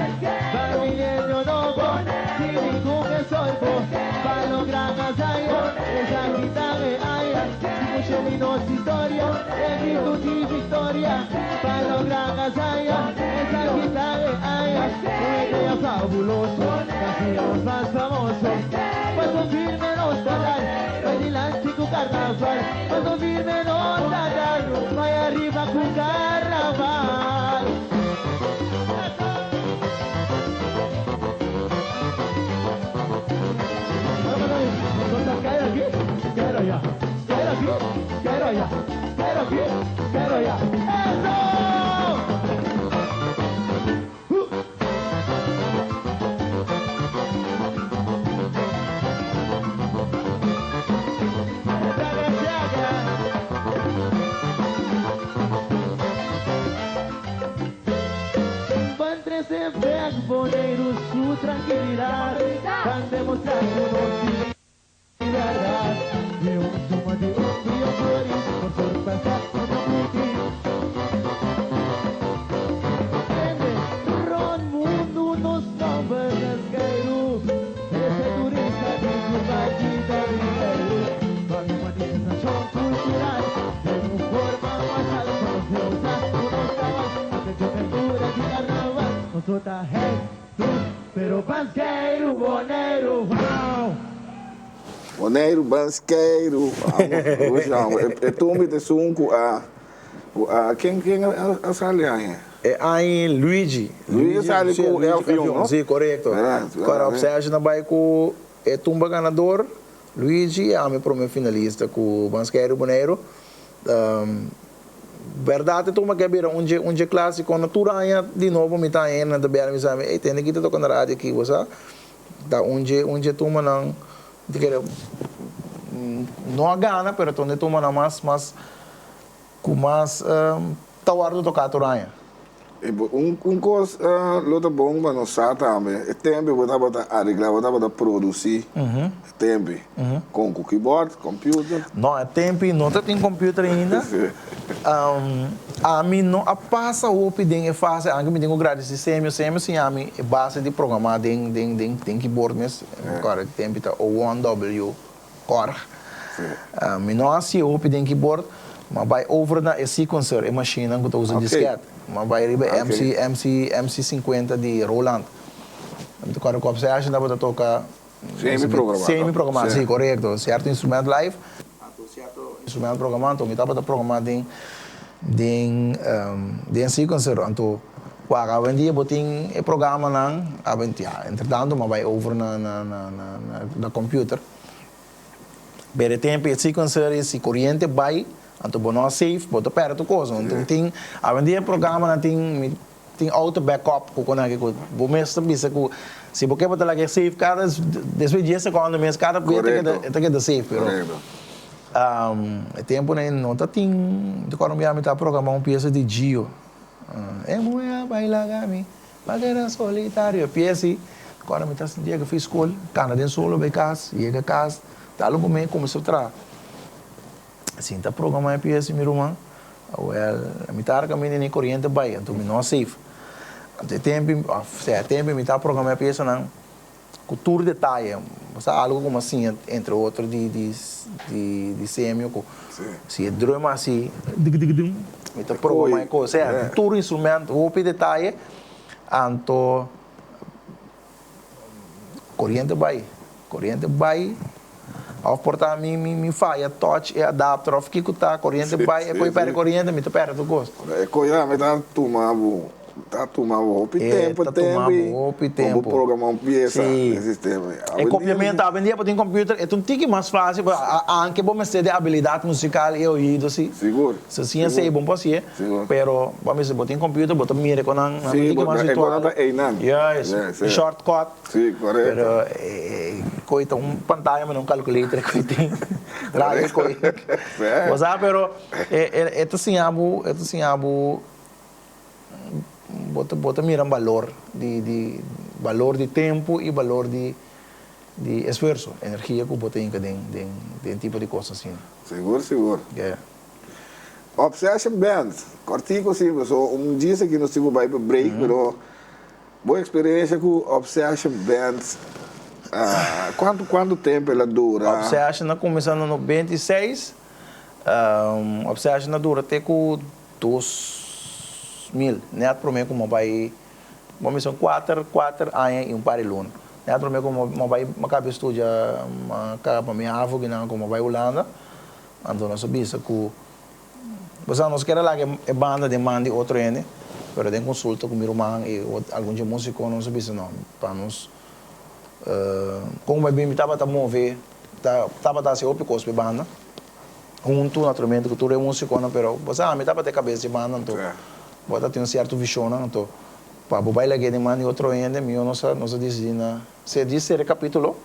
Pa milenio nobo. Sin ningun estorbo. Pa logra hazaña. Esaki ta e aña. Sin mucho di nos historia. E gritu di viktoria. Pa logra hazaña. Esaki ta e aña. Un idea fabuloso. Pa nos mas famoso. Paso firme nos ta dal. Bai dilanti ku karnaval. Paso firme nos ta dal. Bai ariba ku karnaval. Skeiru aki, skeiru aya, skeiru aki, skeiru aya, skeiru aki, skeiru aya. Eso! Huh! Chaga, chaga. Ban trese bèk Boneiru su trankilidat. Ban demostrá ku nos tin bèrdat. Di un suma di un bion florin por surpasá otro piki. Hende rònt mundu nos nòmber ta skeiru. Trese turista di tur parti ta Boneiru. Pa un manifestashon kultural den un forma masal. Pa nos demostrá ku nos ta bai. Atenshon tempura di karnaval. Nos ta hey, tur. Pero ban skeiru, Boneiru, vau. Boneiru, ban skeiru. E tumbi ta esun ku a, ku a, ken ken a sali aña? E aña Luigi. Luigi a sali ku e avion, no? Si, korekto. Kòrda Obsession a bai ku e tumba ganador, Luigi, i ami prome finalista ku Ban Skeiru Boneiru. Bèrdat e tumba ke a bira un dje un dje klásiko. Na tur aña di nobo mi ta haña nan ta bèl mi sa mi, ey tende ki ta toka na radio aki, bo sa? Ta un dje un dje tumbanan di kere no a gana pero ta un dje tumbanan mas mas ku mas ta wòrdu toká tur aña. E bo un un kos lo ta bon pa nos sa tambe e tempu bo tabata areglá bo tabata produsí e tempu kon ku keyboard, computer? No e tempu no ta tin computer ainda. Ami no a pasa hopi den e fase anke mi tin ku gradisí Semio. Semio siña mi e base di programá den den den den keyboard mes. Mi kòrda e tempu ta O1W Korg. Mi no a hasi hopi den keyboard, m'a bai over na e sequencer, e mashinnan ku ta usa disket. M'a bai riba e MC MC MC sinkuenta di Roland. Mi ta kòrda ku Obsession tabata toka Semi programá. Semi programá, si, korekto. Sierto instrument live. Anto sierto instrument programá, anto mi tabata programá den den den sequencer. Anto wak awendia bo tin e programanan, awendia, entretanto mi a bai over na na na na computer. Pero e tempo e sequencer i si koriente bai, anto bo no a save, bo ta pèrdè tur kos. Anto tin, awendia e programanan tin mi Tin auto backup ku kon aki ku bo mes ta bisa ku si bo ke bo ta laga e safe kada despues di dies sekondo mes kada bes e ta keda safe pero e tempu nei no ta tin mi ta kòrda un bia mi ta programa un piesa di Gio e muhé a baila kami pa keda solitario e piesa ei kòrda mi ta yega fi skol kana den solo bai kas yega kas ta algu mi kuminsá traha. Sinta programa e pies mi ruman. Awel, mi ta arka mi nini koriente bai, anto mi no a safe. Anto e tempu, of sea, e tempu mi ta programa e piesanan ku tur detaye. Bo sa algu ku mi a siña entre otro di di di di Semio ku si e drum hasi dikidikidum, mi ta programa e kos. Sea, tur instrumento, hopi detaye. Anto Koriente bai, koriente bai of por ta mi mi faya touch e adapter of kiko ta koriente bai e koi perde koriente mi ta perde tur kos. E koi tambe ta tuma bo ta tuma bo hopi tempo E ta tuma bo hopi tempo. Pa bo programa un piesa den sistema. E kopiamento awendia bo tin computer e ta un tiki mas facil anke bo mester di abilidad musical y oido si. Sigur. Si sin esey bon por hacié. Pero bo mester bo tin computer bo ta mira con nan nan Sí, tin bo mas e virtual. con nan ta eynan. Juist, Yes, un yes. shortcut. Sí, correcto. Pero koe ta un pantaya mira un calculator koe tin draai koe. Sí. Bo sa pero e e e ta siña bo e ta siña bo bo ta bo ta mira balor di di balor di tempo y balor di di esfuerso, energia ku bo ta hinka den den den tipo di kos asina. Sigur, sigur. Yeah. Obsession Band, Kòrtiku si, paso un djis aki nos tin ku bai pa break, pero bo eksperensia ku Obsession Band, kuantu kuantu tempu el a dura? Obsession a kuminsá na 96, Obsession a dura te ku 2000, nèt promé ku mi a bai, bo mester un kuater, kuater aña i un par di luna, nèt promé ku mi a bai, mi a kaba di studia, mi a kaba mi havo kinan ku mi a bai Hulanda. Anto nos a bisa ku Pasá nos kier a laga e banda den man di otro hende, pero den konsulta ku mi ruman i algun dje músiko nos a bisa no, pa nos kon bai bin mi tabata move, tabata hasi hopi kos pa e banda, huntu naturalmente ku tur e músikonan, pero pasá mi tabata e kabes di e banda anto bo ta tin un sierto vishonnan, anto pa bo bai lag'é den man di otro hende mihó nos a nos a disidí na di sera e kapítulo.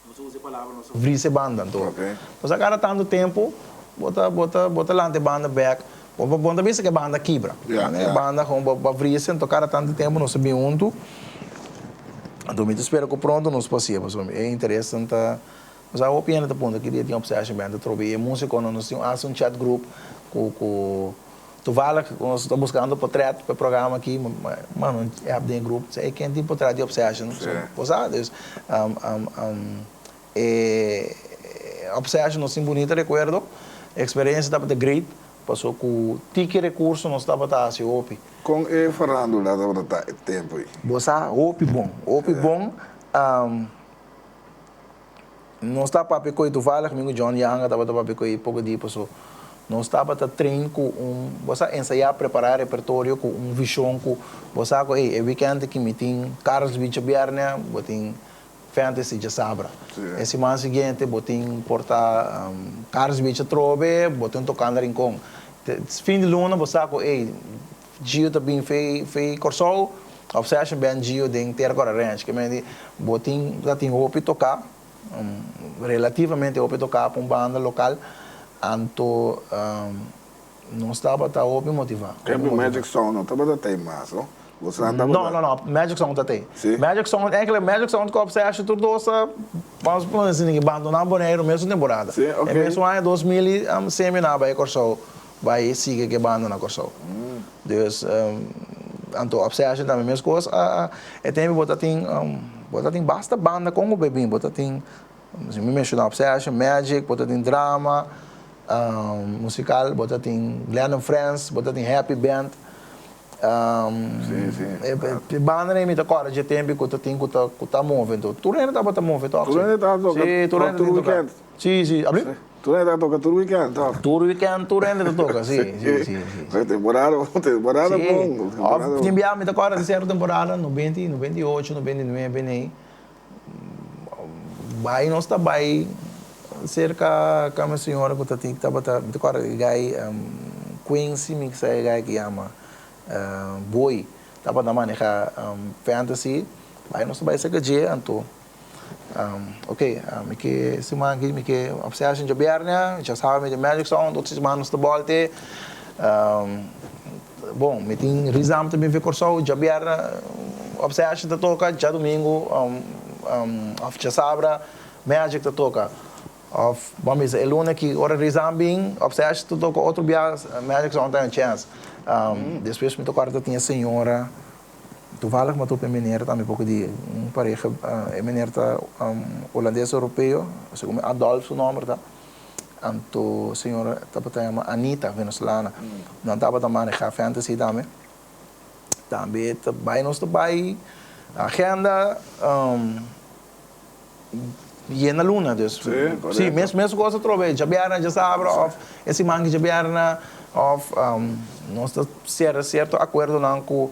Nos a usa e palabra nos a vris e banda anto. Nos a kada tantu tempu bo ta bo ta bo ta lanta e banda bek. Bo bo no ta bisa ku e banda kibra. E banda kon bo bo vris anto kada tantu tempu nos ta bin huntu. Anto mi ta spera ku pronto nos por hasié pasobra e interesnan ta nos a hopi hende ta puntra ki dia tin Obsession Band atrobe i e musikonan nos tin hasta un chat group ku ku Toevallig nos ta buscando potret pa e programa aki, manda un app den e grupo, sey ken tin potret di Obsession? Bo sa, dus e Obsession nos tin bunita recuerdo, e experiencia tabata great. Paso ku tiki rekurso nos tabata hasi hopi. Kon e farandula tabata ta e tempu ei? Bo sa, hopi bon, hopi bon. Nos ta papia ku ei toevallig mi ku John Yanga tabata papia ku ei poko dia paso. Nos tabata train ku un, bo sa ensayá prepará repertorio ku un vishon ku bo sa ku ey e weekend aki mi tin Carlos Beach djabièrnè, bo tin Fantasy djasabra. E siman siguiente bo tin por ta Carlos Beach atrobe, bo tin Tocando Rincon. Fin di luna bo sa ku ey Gio ta bin fei fei Kòrsou, Obsession Band Gio den Tera Kòrda Ranch. Ke mende bo tin ta tin hopi toká, relativamente hopi toká pa un banda lokal, anto nos tabata hopi motivá. Tempu Magic Sound no tabata tei mas, no? Bosonan tabata. No, no, no, Magic Sound ta tei. Si? Magic Sound, enkele Magic Sound ku Obsession tur dos a, vamos pone asina, bandoná Boneiru mesun temporada. Si, ok. E mesun aña 2000 i semi nan a bai Kòrsou. Bai sigui ke banda na Kòrsou. Dus anto Obsession tambe meskos a e tempu bo ta tin bo ta tin basta banda kon ku bai bin bo ta tin si mi menshoná Obsession, Magic, bo ta tin drama musikal, bo ta tin Glenn and Friends, bo ta tin Happy Band e banda nei mi ta kòrda dje tempu ku ta tin ku ta ku ta move anto tur hende tabata move tòg Tur hende tabata toka si tur hende tur tin toka weekend. si si abli. Tur hende ta toka tur weekend toch? Tur weekend tur hende ta toka, si, si, si, si. Pues temporada, temporada bon. Si, of tin bia mi ta kòrda di sierto temporada, nobenta i 98, 99 nei, bai nos ta bai serka kama señora ku ta tin tabata, mi ta kòrda e gai Quincy mi sa e gai ki yama Boy tabata maneha Fantasy, bai nos ta bai serka dje anto. Ok, mi ke siman aki mi ke Obsession djabièrnè, djasabra mi tin Magic Sound, otro siman nos ta bòlte. Bon, mi tin Rizam ta bin fi Kòrsou, djabièrnè Obsession ta toka, djadumingu òf djasabra Magic ta toka. Òf bo a bisa e luna aki ora Rizam bin, Obsession ta toka otro bia Magic Sound ta haña chèns. Despues mi ta kòrda ta tin e señora. Toevallig mi a topa e meneer tambe poko di un pareha, e meneer ta Holandes Europeo, segun mi Adolf su nomber ta, anto señora tabata yama Anita, Venezolana, nan tabata maneha fantasy tambe, tambe ta bai nos ta bai agenda yena luna, dus si mes mes cos atrobe djabièrnè djasabra of e siman ki djabièrnè of nos ta sera cierto acuerdonan cu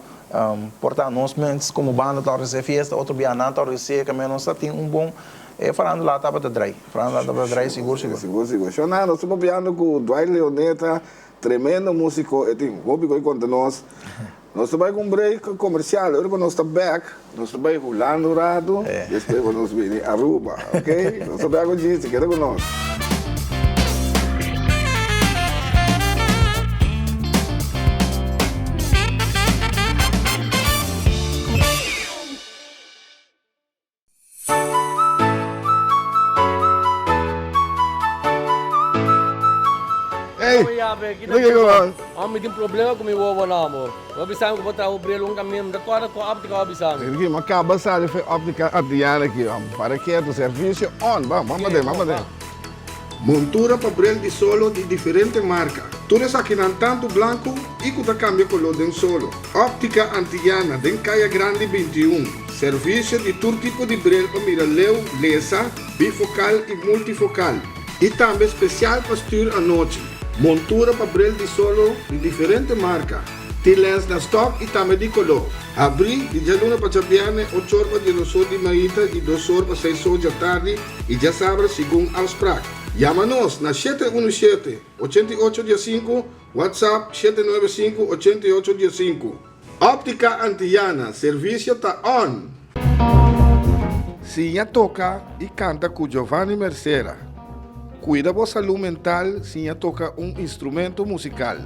por ta nos mes como banda ta organisa e fiesta otro bia nan ta organisa e nos ta tin un bon e farandula tabata drai farandula tabata drai sigur sigur. Sigur sigur. Shona nos ta papiando cu Dwight Leoneta tremendo musico e tin hopi cu e conta nos. Nos ta bai ku un break komersial, ora ku nos ta bek, nos ta bai Hulanda un ratu, despues ku nos bini Aruba, ok? Nos ta bek un djis, keda ku nos. Hey, Look at Ome tin problema ku mi wowo na amor. Bo bisa mi ku bo traha bril un kaminda, mi ta kòrda ku óptika bo bisa mi. Ricky, mi kaba sali for óptika Adriana aki, para ketu, servisio on, ban, ban paden, ban paden. Montura pa bril di solo di diferente marka. Tur esakinan tantu blanku i ku ta kambia koló den solo. Óptika Antillana den Kaya Grandi 21. Servisio di tur tipo di bril pa mira leu, lesa, bifokal i multifokal. I tambe spesial pa stür anochi. Montura pa bril di solo di diferente marka. Tin lens na stòk i tambe di koló. Habrí di djaluna pa djabièrnè ochor pa diesdosor di mainta i dosor pa seisor djatardi i djasabra segun afsprak. Yama nos na 717 88 diesinku, WhatsApp 795 88 diesinku. Óptica Antillana, servisio ta on! Siña toka i kanta ku Giovanni Mercera. Kuida bo salú mental siña toka un instrumento musikal.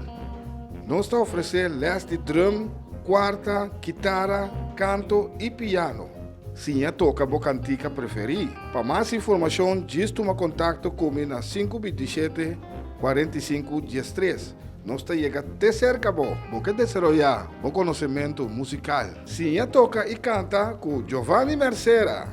Nos ta ofresé lès di drum, kuarta, kitara, kanto i piano. Siña toka bo kantika preferí. Pa mas informashon djis tuma kontakto ku mi na 527 45 13. Nos ta yega te serka bo. Bo ke desaroyá bo konosementu musikal? Siña toka i kanta ku Giovanni Mercera.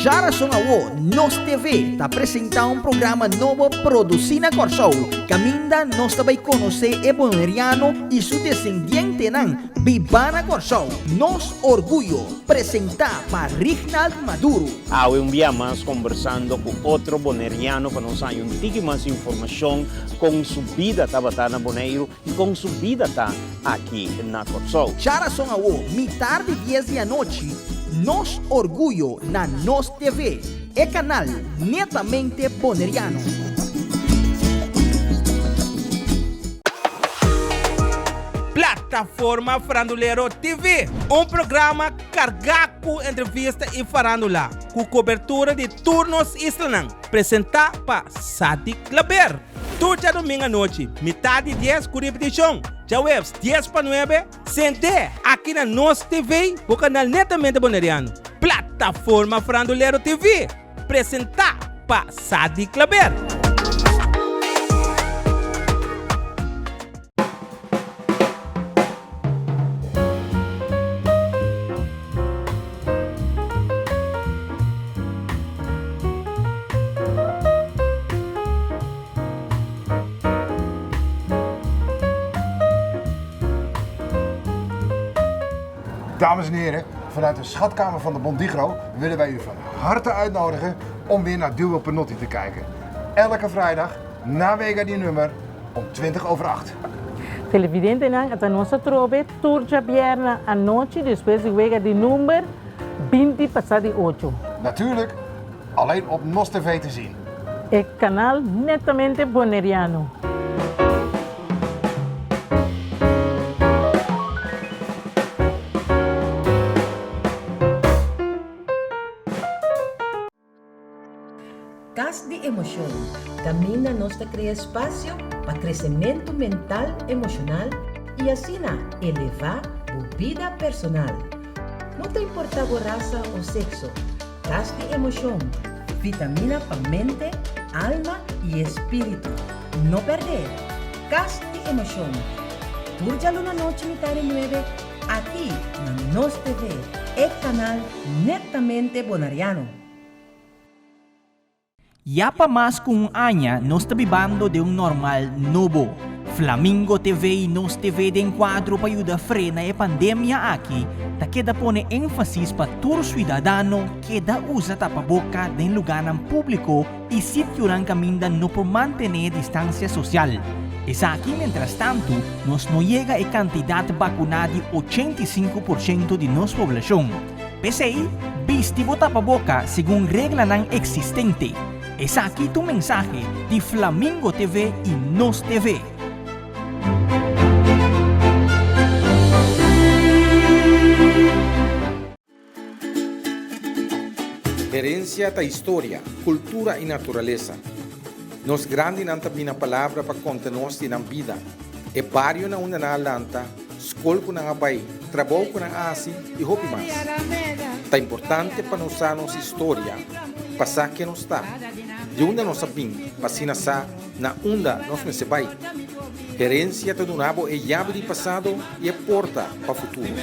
Djarason awo Nos TV ta presentá un programa nobo produsí na Kòrsou, kaminda nos ta bai konosé e boneriano i su desendientenan bibá na Kòrsou. Nos Orguyo, presentá pa Rignald Maduro. Awe un bia mas kombersando ku otro boneriano pa nos haña un tiki mas informashon kon su bida tabata na Boneiru i kon su bida ta aki na Kòrsou. Djarason awo, mitar di dies di anochi, Nos Orguyo na Nos TV, e kanal netamente boneriano. Plataforma Farandulero TV, un programa kargá ku entrevista i farándula, ku kobertura di tur nos islanan, presentá pa Sadik Klaber. Tur djadumingu anochi, mitar di dies ku ripetishon, djaweps dies pa nuebe, sent'é aki na Nos TV, bo kanal netamente boneriano. Plataforma Farandulero TV, presentá pa Sadik Klaber. Dames en heren, vanuit de schatkamer van de Bondigro willen wij u van harte uitnodigen om weer naar Duo Penotti te kijken. Elke vrijdag na Wega die nummer om 20 over 8. Televidentenan a ta nos atrobe tur djabièrnè anochi despues di wega di number 20 pasá di ocho. Natuurlijk alleen op Nos TV te zien. E kanal netamente boneriano. Kas di Emoshon, kaminda nos ta krea espasio pa kresementu mental, emoshonal i asina elevá bo bida personal. No ta importá bo rasa o sekso, Kas di Emoshon, vitamina pa mente, alma i espíritu. No pèrdè! Kas di Emoshon, tur djaluna nochi mitar di nuebe aki na Nos TV, e kanal netamente bonariano. Ya pa mas ku un aña nos ta bibando den un normal nobo. Flamingo TV i Nos TV den kuadro pa yuda frena e pandemia aki ta keda pone énfasis pa tur suidadano keda usa tapaboka den lugánan públiko i sitionan kaminda no por mantené distansia sosial. Esaki mientrastantu nos no yega e kantidat bakuná di 85% di nos poblashon. P'esei, bisti bo tapaboka segun reglanan eksistente. Esaki ta un mensahe di Flamingo TV i Nos TV. Herensia ta historia, kultura i naturalesa. Nos grandinan ta bina palabra pa konta nos di nan bida, e bario na unda nan a lanta, skol ku nan a bai, trabou ku nan a hasi i hopi mas. Ta importante pa nos sa nos historia, pa sa ken nos ta, di unda nos a bin pa asina sa na unda nos mester bai. Herensia ta duna bo e yabi di pasado i e porta pa futuro.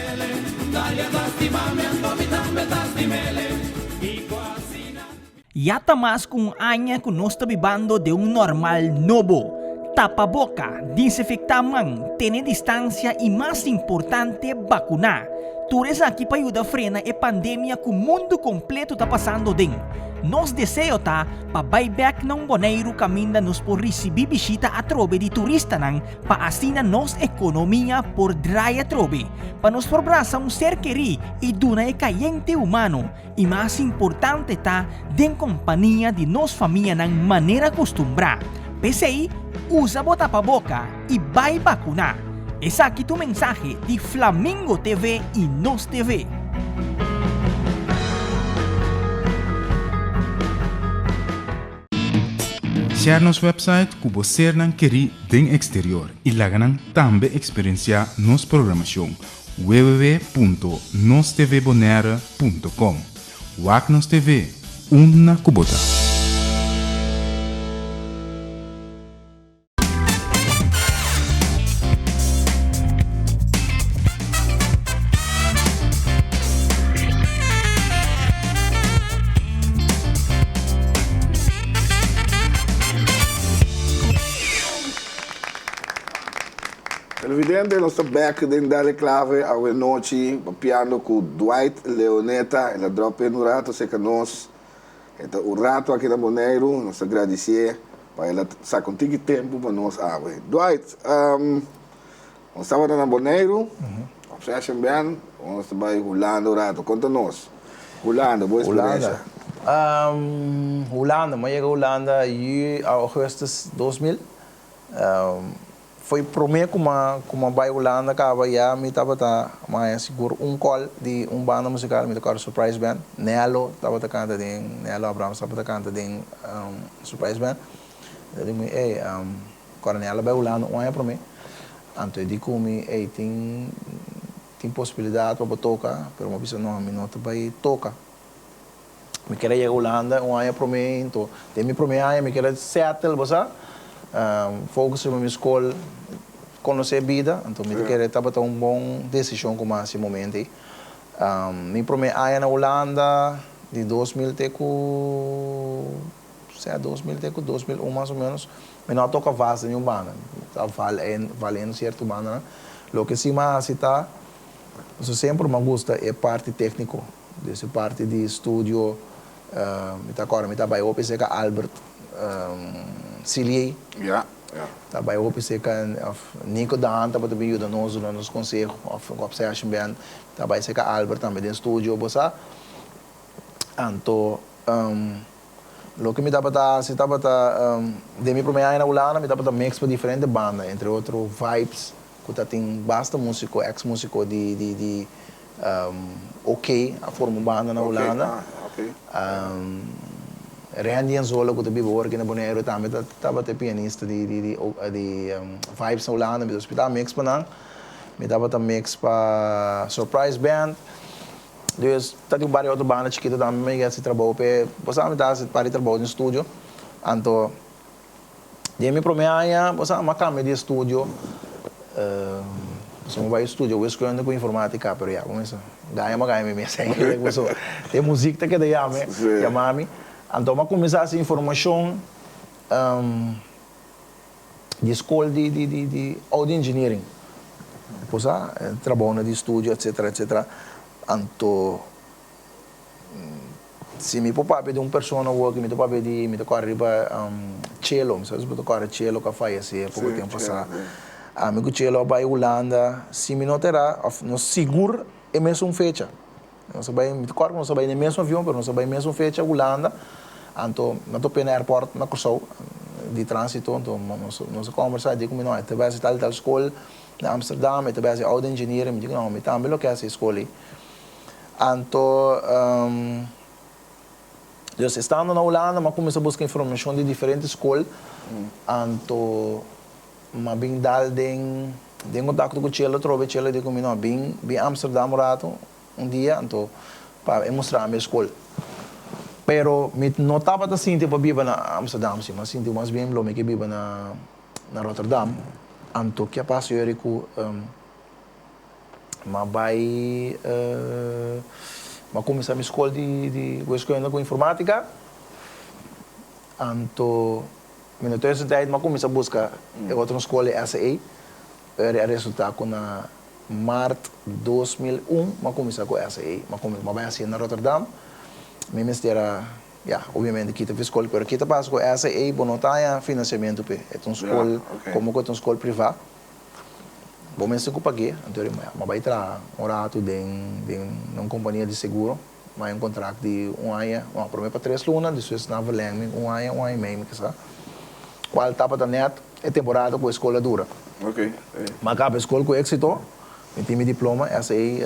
Ya ta mas ku un aña ku nos ta bibando den un normal nobo. Tapa boka, disinfektá man, tene distansia i mas importante bakuná. Tur esaki pa yuda frena e pandemia ku mundu kompleto ta pasando den. Nos deseo ta pa bai bèk na un Boneiru kaminda nos por risibí bishita atrobe di turistanan pa asina nos ekonomia por drai atrobe, pa nos por brasa un ser kerí i duna e kayente humano. I mas importante ta den kompania di nos famianan manera kustumbrá. P'esei, usa bo tapaboka i bai bakuná. Esaki ta un mensahe di Flamingo TV i Nos TV. Share nos website ku bo sernan kerí den eksterior i laga nan tambe eksperensiá nos programashon. www.nostvbonaire.com Wak nos TV, unda ku bo ta. Televidente, nos ta bek den Dale Clave awe nochi papiando ku Dwight Leoneta. El a drop in un rato serka nos. E ta un rato aki na Boneiru. Nos ta gradisié pa el a saka un tiki tempu pa nos awe. Dwight, nos tabata na Boneiru, Obsession Band, awor nos ta bai Hulanda un rato. Konta nos, Hulanda, bo eksperensia. Hulanda, Hulanda, mi a yega Hulanda yu augustus 2000. Foi prome ku m'a ku m'a bai Hulanda kaba ya mi tabata maya sigur un call di un banda musikal mi ta kòrda Surprise Band, Nello tabata kanta den Nello Abrams tabata kanta den Surprise Band. E di mi ey kòrda Nello a bai Hulanda un aña prome anto e di ku mi ey tin tin posibilidat pa bo toka pero mi a bisa no mi no ta bai toka. Mi ker a yega Hulanda un aña promé, anto den mi promé aña mi ker a settle, bo sa, focus riba mi skol, konosé bida, anto mi ta kere tabata un bon desishon ku mi a hasi e momento ei. Mi promé aña na Hulanda di 2000 te ku, sea 2000 te ku 2001 mas o ménos, mi no a toka vast den niun banda, mi ta valiendo sierto bandanan. Loke si mi a hasi ta, pasobra semper mi a gusta e parti tékniko. Dus e parti di studio mi ta kòrda mi ta bai hopi serka Albert Silié. Ja, ja. Ta bai hopi serka òf Nico Daan tabata bin yuda nos duna nos konseho òf Obsession Band ta bai serka Albert tambe den studio bo sa. Anto loke mi tabata hasi tabata den mi promé aña na Hulanda mi tabata mix pa diferente banda entre otro Vibes ku ta tin basta músiko ex músiko di di di OK a forma un banda na Hulanda. Randy Anzola ku ta biba awor aki na Boneiru tambe tabata e pianista di di Vibes na Hulanda. Mi ta mix pa nan. Mi tabata mix pa Surprise Band. Dus ta tin un par di otro banda chikitu tambe mi a hasi trabou p'e. Bo sa mi ta hasi par di trabou den studio. Anto Den mi prome aña, bo sa, mi a cambia di estudio, pasobra mi bai studia wiskunde cu informatica, pero ya, como esa, gaña mi a gaña mi mes eigenlijk, pasobra e muziek ta keda yama, yama mi. Anto mi a cuminsa haci informacion di scol di, di, di, di audio engineering, bo sa, trabounan di studio, etcetera, etcetera. Anto. Si mi por papia di un persona awor mi ta papia di, mi ta kòrda riba Chelo, mi sa si bo ta kòrda Chelo ku a fayesé poko tempu pasá. Ami ku Chelo a bai Hulanda, si mi no ta erá, òf no sigur e mesun fecha. Nos a bai, mi ta kòrda ku nos a bai den e mesun avion, pero nos a bai mesun fecha Hulanda, anto mi a top'é na airport na Kòrsou di tránsito, anto nos nos a kòmbersá, e di ku mi no, e ta bai hasi tal i tal skol na Amsterdam, e ta bai hasi audio engineering, mi di ku no, mi tambe lo ke hasi e skol ei. Anto, dus estando na Hulanda, m'a kuminsá buska informashon di diferente skol. Anto, m'a bin dal den den kontakto ku Chelo atrobe. Chelo di ku mi, no, bin bin Amsterdam un ratu, un dia, anto pa e mustra mi e skol. Pero mi no tabata sinti pa biba na Amsterdam si, m'a sinti mas bien lo mi ke biba na na Rotterdam. Anto, ke a pasa yori ku. M'a bai m'a kuminsá mi skol di di wiskunde ku informatika. Anto mi na tussentijd m'a kuminsá buska e otro skol di SAA. Pero a resultá ku na mart 2001 m'a kuminsá ku SAA. M'a kuminsá m'a bai hasié na Rotterdam. Mi mester a ya obviamente kita fi skol pero kita pasa ku SAA bo no ta haña finansiamentu p'e. E ta un skol komo ku e ta un skol privá. Bo mester ku pag'é, anto ri m'a bai traha un ratu den den un kompania di seguro, m'a haña un kontrakt di un aña, no, promé pa tres luna, despues nan a verleng mi un aña, un aña i mei mi kisa, kual tabata nèt e temporada ku e skol a dura. M'a kaba e skol ku éksito, mi tin mi diploma, SAE,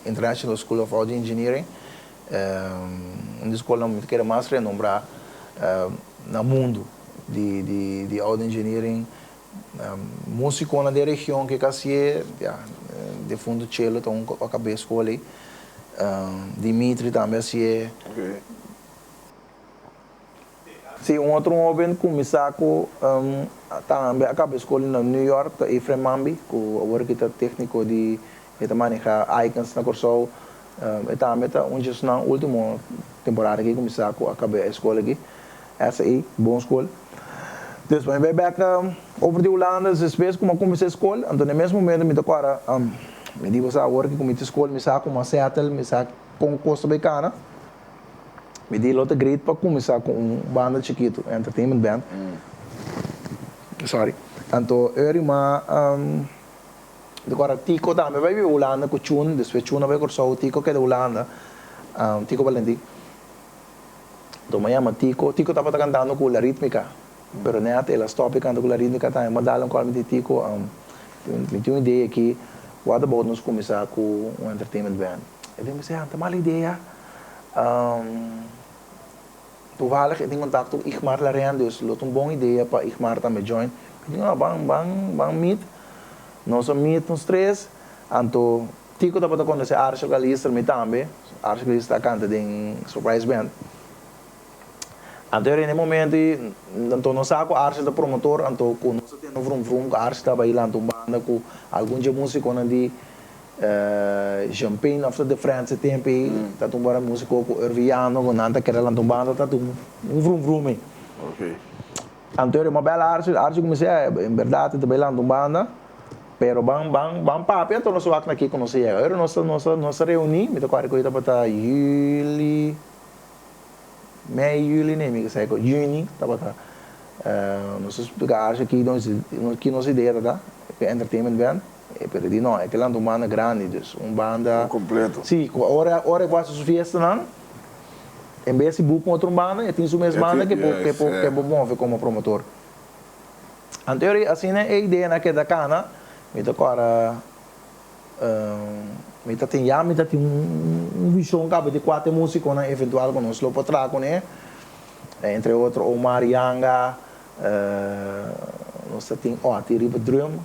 International School of Audio Engineering, un di skolnan mi ta kere mas renombrá na mundu di di di audio engineering. Músikonan den region ke kasié, ya, defuntu Chelo ta un ku a kab'é skol ei. Dimitri tambe a hasié. Sí, un otro hóben ku mi sa ku tambe a kab'é skol na New York ta Efraim Mambi, ku awor aki ta tékniko di, e ta manehá Icons na Kòrsou. E tambe ta un djesnan último temporada aki ku mi sa ku a kab'é e skol aki. SAE, bon skol. Dus mi bai bek over di Hulanda, despues ku mi a kuminsá e skol, anto na e mes momento mi ta kòrda, mi di bo sa awor ku mi ta skol mi sa kuma sètel, mi sa kon kos ta bai kana, mi di lo ta great pa kuminsá ku un banda chikitu, entertainment band, sorry, anto eri ma mi ta kòrda Tico tambe bai biba Hulanda ku Chun, despues Chun a bai Kòrsou, Tico keda Hulanda, Tico Valentin. Anto mi a yama Tico, Tico tabata cantando cu La Ritmica, pero net el a stop di canta cu La Ritmica tambe, mi a dal un call mi di Tico, mi tin un idea aki, what about nos cuminsa cu un entertainment band? E di mi si, ta mal idea, toevallig e tin contacto cu Igmar Laren, dus lo ta un bon idea pa Igmar tambe join, mi di no, ban, ban, ban meet, nos a meet nos tres, anto Tico tabata conoce Arshel Calister, mi tambe. Arshel Calister a canta den Surprise Band. Anto era den e momento y anto nos sa cu Arshel ta promotor, anto cu nos a tende un vrum vrum cu Arshel ta bay lanta un banda cu algun dje musiconan di Champagne of The Friends e tempo ey, ta un bora musico cu Erviano cu nan ta kere lanta un banda, ta un vrum vrum ey. Anto era bel Arshel, Arshel cuminsa, en berdad e ta bay lanta un banda. Pero ban ban ban papia anto nos wak na kiko nos a yega. Ora nos a nos a nos a reuní, mi ta kòrda ku tabata juli, mei juli nee mi sa ku juni tabata nos a splika Arsha ki nos ki nos idea ta ta pa e entertainment band, pero e di no e ke lanta un banda grandi dus un banda Kompleto. Si, ku ora ora e por hasi su fiestanan en bes di boek un otro banda e tin su mes banda ke por ke por ke por move komo promotor. Anto ora asina e ideanan a keda kana, mi ta kòrda mi ta tin ya mi ta tin un vishon kaba di kuater músikonan eventual ku nos lo por traha kuné, entre otro Omar Yanga, nos ta tin Otty riba drum,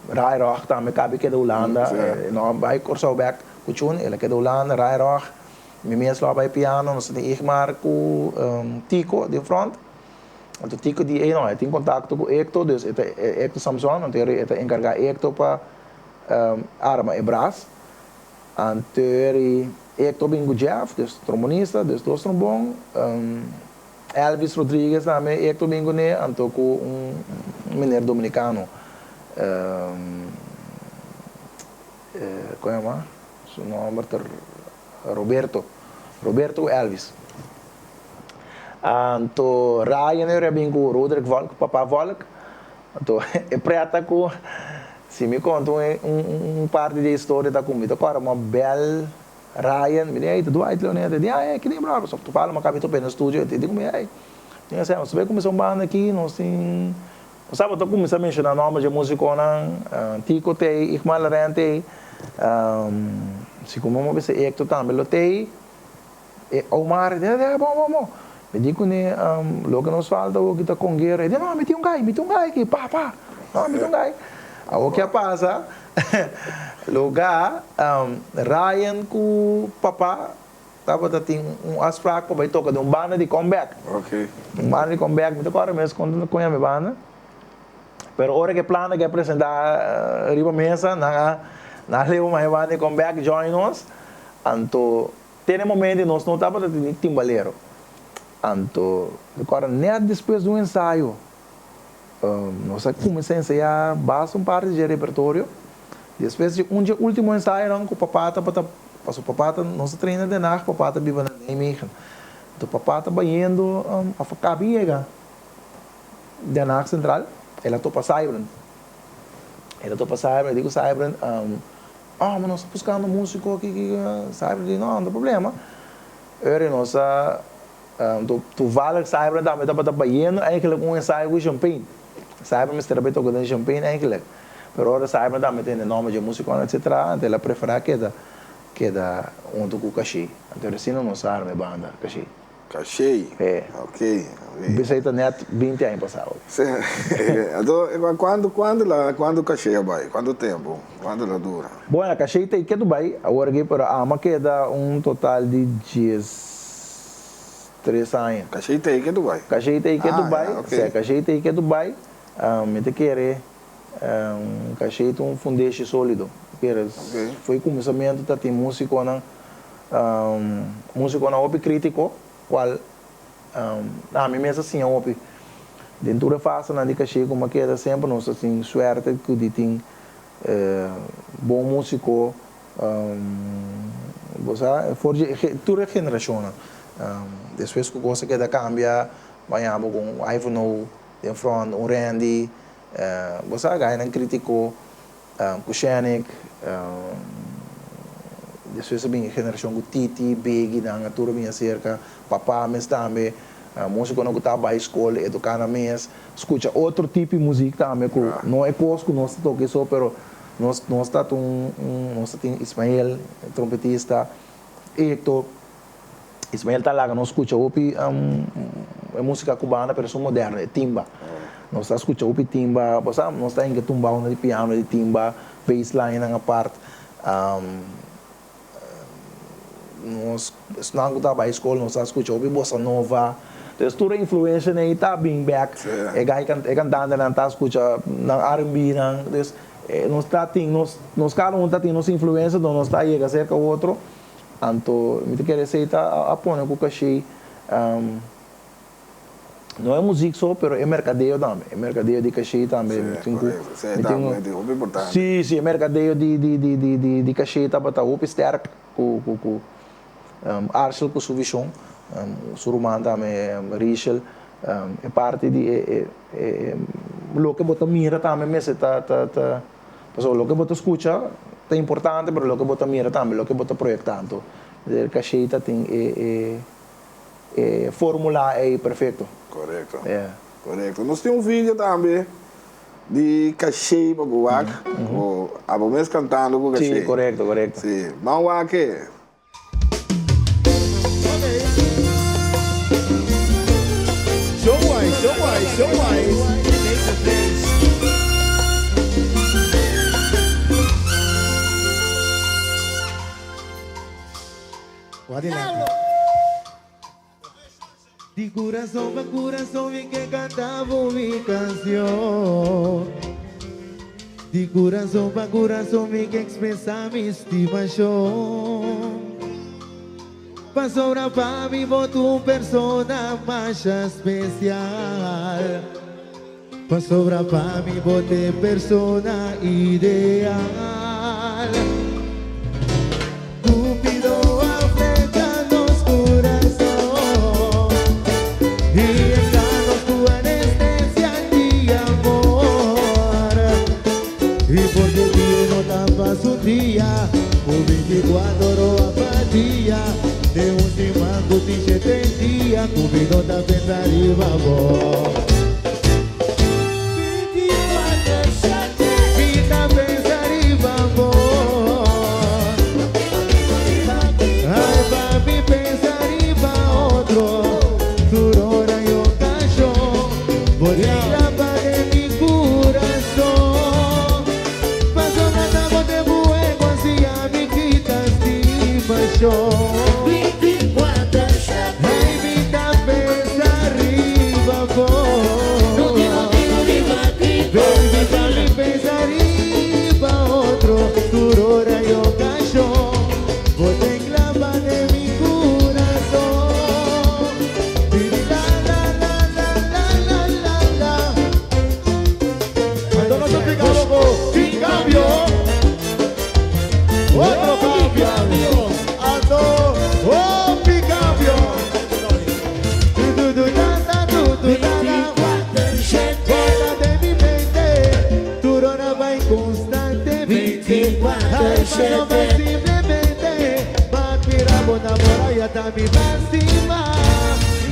Ray Rog tambe kaba e keda Hulanda, e no a bai Kòrsou bèk ku Chun, el a keda Hulanda, Ray Rog, mi mes lo a bai piano, nos ta tin Igmar ku Tico den front. Anto Tico di, ey no, e tin contacto cu Hector, dus e ta, Hector Samson, anto e ta encarga Hector pa arma e bras. Anto Hector bin cu Jeff, dus trombonista, dus dos trombon. Elvis Rodriguez tambe Hector bin cune, anto cu un meneer dominicano, con yama? Su nomber ta Roberto, Roberto cu Elvis. Anto Ryan e rebin ku Roderick Volk, papa Volk. Anto e preta ku si mi konta un un parti di e historia ta ku mi ta kòrda mi a bèl Ryan, mi di ey ta Dwight Leoneta, e di ah ey kende bròder, so total mi a kaba topa e na studio, e di ku mi ey mi a sè nos ta bai kuminsá un banda aki, nos tin, nos tabata kuminsá menshoná nòmber dje músikonan, Tico t'ey, Igmar Laurent t'ey, si ku mi a bisa Hector tambe lo t'ey. E Omar di, eh, bon, bon, bon. Mi di kuné, loke nos falta awo ki ta konguero. E di, no, mi tin un gai, mi tin un gai aki, pa, pa. No, mi tin un gai. Awo ke a pasa, lugá, Ryan ku papa tabata tin un afspraak pa bai toka den un banda di comeback. Un banda di comeback, mi ta kòrda mes kon ta koña mi banda. Pero ora ku e plannan ke a presentá riba mesa, nan a, nan a leba mas e banda di comeback join nos. Anto. Te na e momento nos no tabata tin timbalero. Anto recorda net despues di un ensayo nos a cuminsa ensaya basta un parti dje repertorio. Despues di un dje ultimo ensayonan cu papa tabata, pasobra papa ta, nos ta traina Den Haag, papa ta biba na Nijmegen. Anto papa ta bayendo of a caba yega Den Haag Centraal, el a topa Sybren. El a topa Sybren, el di cu Sybren, Oh, ma nos ta buskando músiko ki ki Cyber di no, no ta problema. Eur nos a toevallig Cyber tambe tabata bayendo eigenlijk un ensayo ku Champagne. Cyber mester a bay toka den Champagne eigenlijk. Pero ora Cyber tambe tende nòmber dje músikonan etcetera, anto el a preferá keda keda huntu ku Cashi. Anto asina nos a arma e banda Cashi. Cashi? E. Ok, ok. Bisa ta net binti aña pasado. Sí. Anto, cuanto, cuanto la, cuanto Cashi a bai? Cuanto tempo? Cuanto la dura? Bueno, Cashi ta ke Dubai awor aki, pero ama keda un total di 13 aña. Cashi ta ke Dubai? Cashi ta ke Dubai, Ah, ok. Sí, Cashi ta ke Dubai. Mi ta kere Cashi ta un fundeshi solido. Kere, Ok. foi cuminsamentu ta tin musiconan. Musiconan hopi critico cual ami mes a siña hopi. Den tur e fasenan di Caché ku mi a keda semper nos ta tin suerte ku di tin bon músiko, bo sa, for dje tur e generashonnan. Despues ku kos a keda kambia, baña bo ku un Ivanhoe den front, un Randy, bo sa, gainan krítiko, ku Shenik, despues a bin e generashon ku Titi, Biggie, nan a tur a bin aserka, Papa mes tambe, músikonan ku ta bai skol, eduká nan mes, skucha otro tipo di muzik tambe ku no e kos ku nos ta toka esou, pero nos nos ta un nos ta tin Ismael, trompetista, Hector, Ismael ta laga nos skucha hopi e músika kubana pero esun moderno, e timba. Nos ta skucha hopi timba, bo sa nos ta hinka tumbao di piano di timba, basslinenan apart. Nos esnan ku ta bai skol nos ta skucha hopi bossa nova. Entonces tur e influencianan ei ta bin bek. E gai e kantantenan ta skucha nan R&B nan. Entonces nos ta tin nos nos kada un ta tin nos influencia donde nos ta yega serka otro. Anto mi ta kere esei ta a pone ku kashei no e muzik so pero e merkadeo tambe, e merkadeo di kashei tambe mi tin ku Sí, tambe ta hopi importante. Sí, sí, e merkadeo di di di di di di kashei tabata hopi sterk ku ku ku Arshel ku su vishon, su ruman tambe Richel, e parti di e e e loke bo ta mira tambe mester ta ta ta. Pasobra loke bo ta skucha ta importante, pero loke bo ta mira tambe, loke bo ta proyektá. Anto, e kashei ta tin e e formula ei perfekto. Korekto. Korekto. Nos tin un video tambe di kashei pa bo wak, ku abo mes kantando ku kashei. Si, korekto, korekto. Si. Ban wak e. Di corazon pa corazon mi ke canta bo mi cancion Di corazon pa corazon mi ke expresa mi estimacion Pasobra pa mi bo ta un persona masha special Pasobra pa mi bo t'e persona ideal. Cupido a flecha nos curason, Inyecta nos cu anestesia di amor. Y porque dia no ta pas un dia, Cu 24 ora pa dia, Den un siman cu tin shete dia, Cupido ta pensa riba bo. Mi ta pensa riba bo. Ay pa mi pensa riba otro, Tur ora y ocasion, Bo tin clava den mi curason. Pasobra ta bo te muhe cu hacia mi kita stimacion. Hey mi ta pensa riba bo. Baby pa mi pensa riba otro tur ora y ocasion. Bo ta enclava den mi curason. La la la la la la la la. Anto nos ta pica loco tin cambio. Otro cambio. Anto hopi cambio. Tu tu tu ta ta tu tu ta ta. Bota den mi mente. Tur ora bai constantemente. Ay pa no bai simplemente. Ma admira bo namora ya ta mi máxima.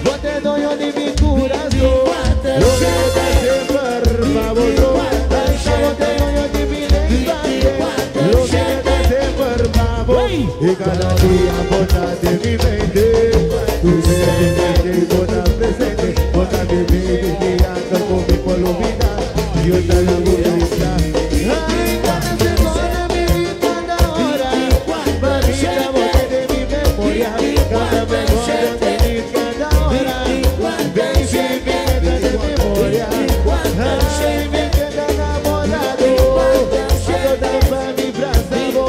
Bo t'e doño di mi curason. Lo que ta semper pa bo so. Ay bo t'e doño di mi lenguaje. Lo que ta semper pa bo. Y cada dia bo ta den mi mente. Tu sentimiento y bo ta presente. Bo ta mi baby guiando cu mi por olvida. Yo ta la busca. Ay, cada segundo mi vida, cada hora. Mamita, bo ta den mi memoria. Cada segundo mi vida, cada hora. Baby, mi queda den memoria. Ay, mi queda enamorado. Ando ta pa mi brasa bo.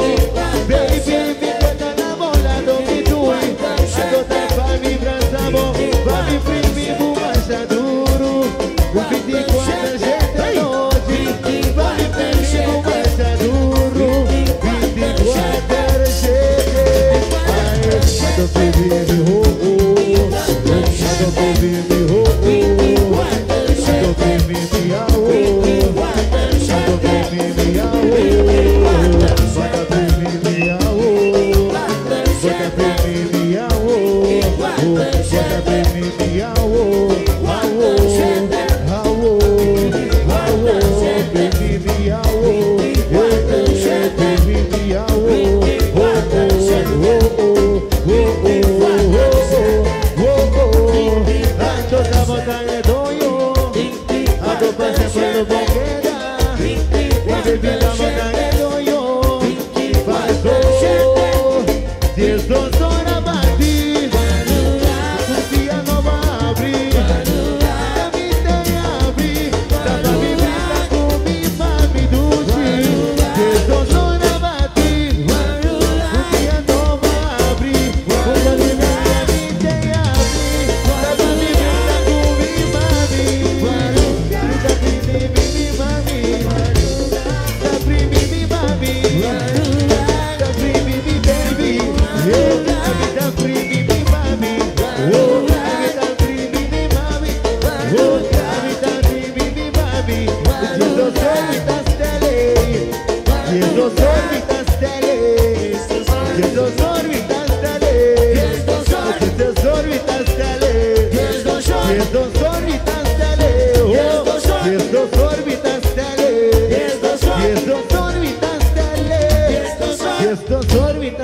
Baby, mi queda enamorado. Mi dui. Ando ta pa mi brasa bo. Pa mi primi bu masha duro.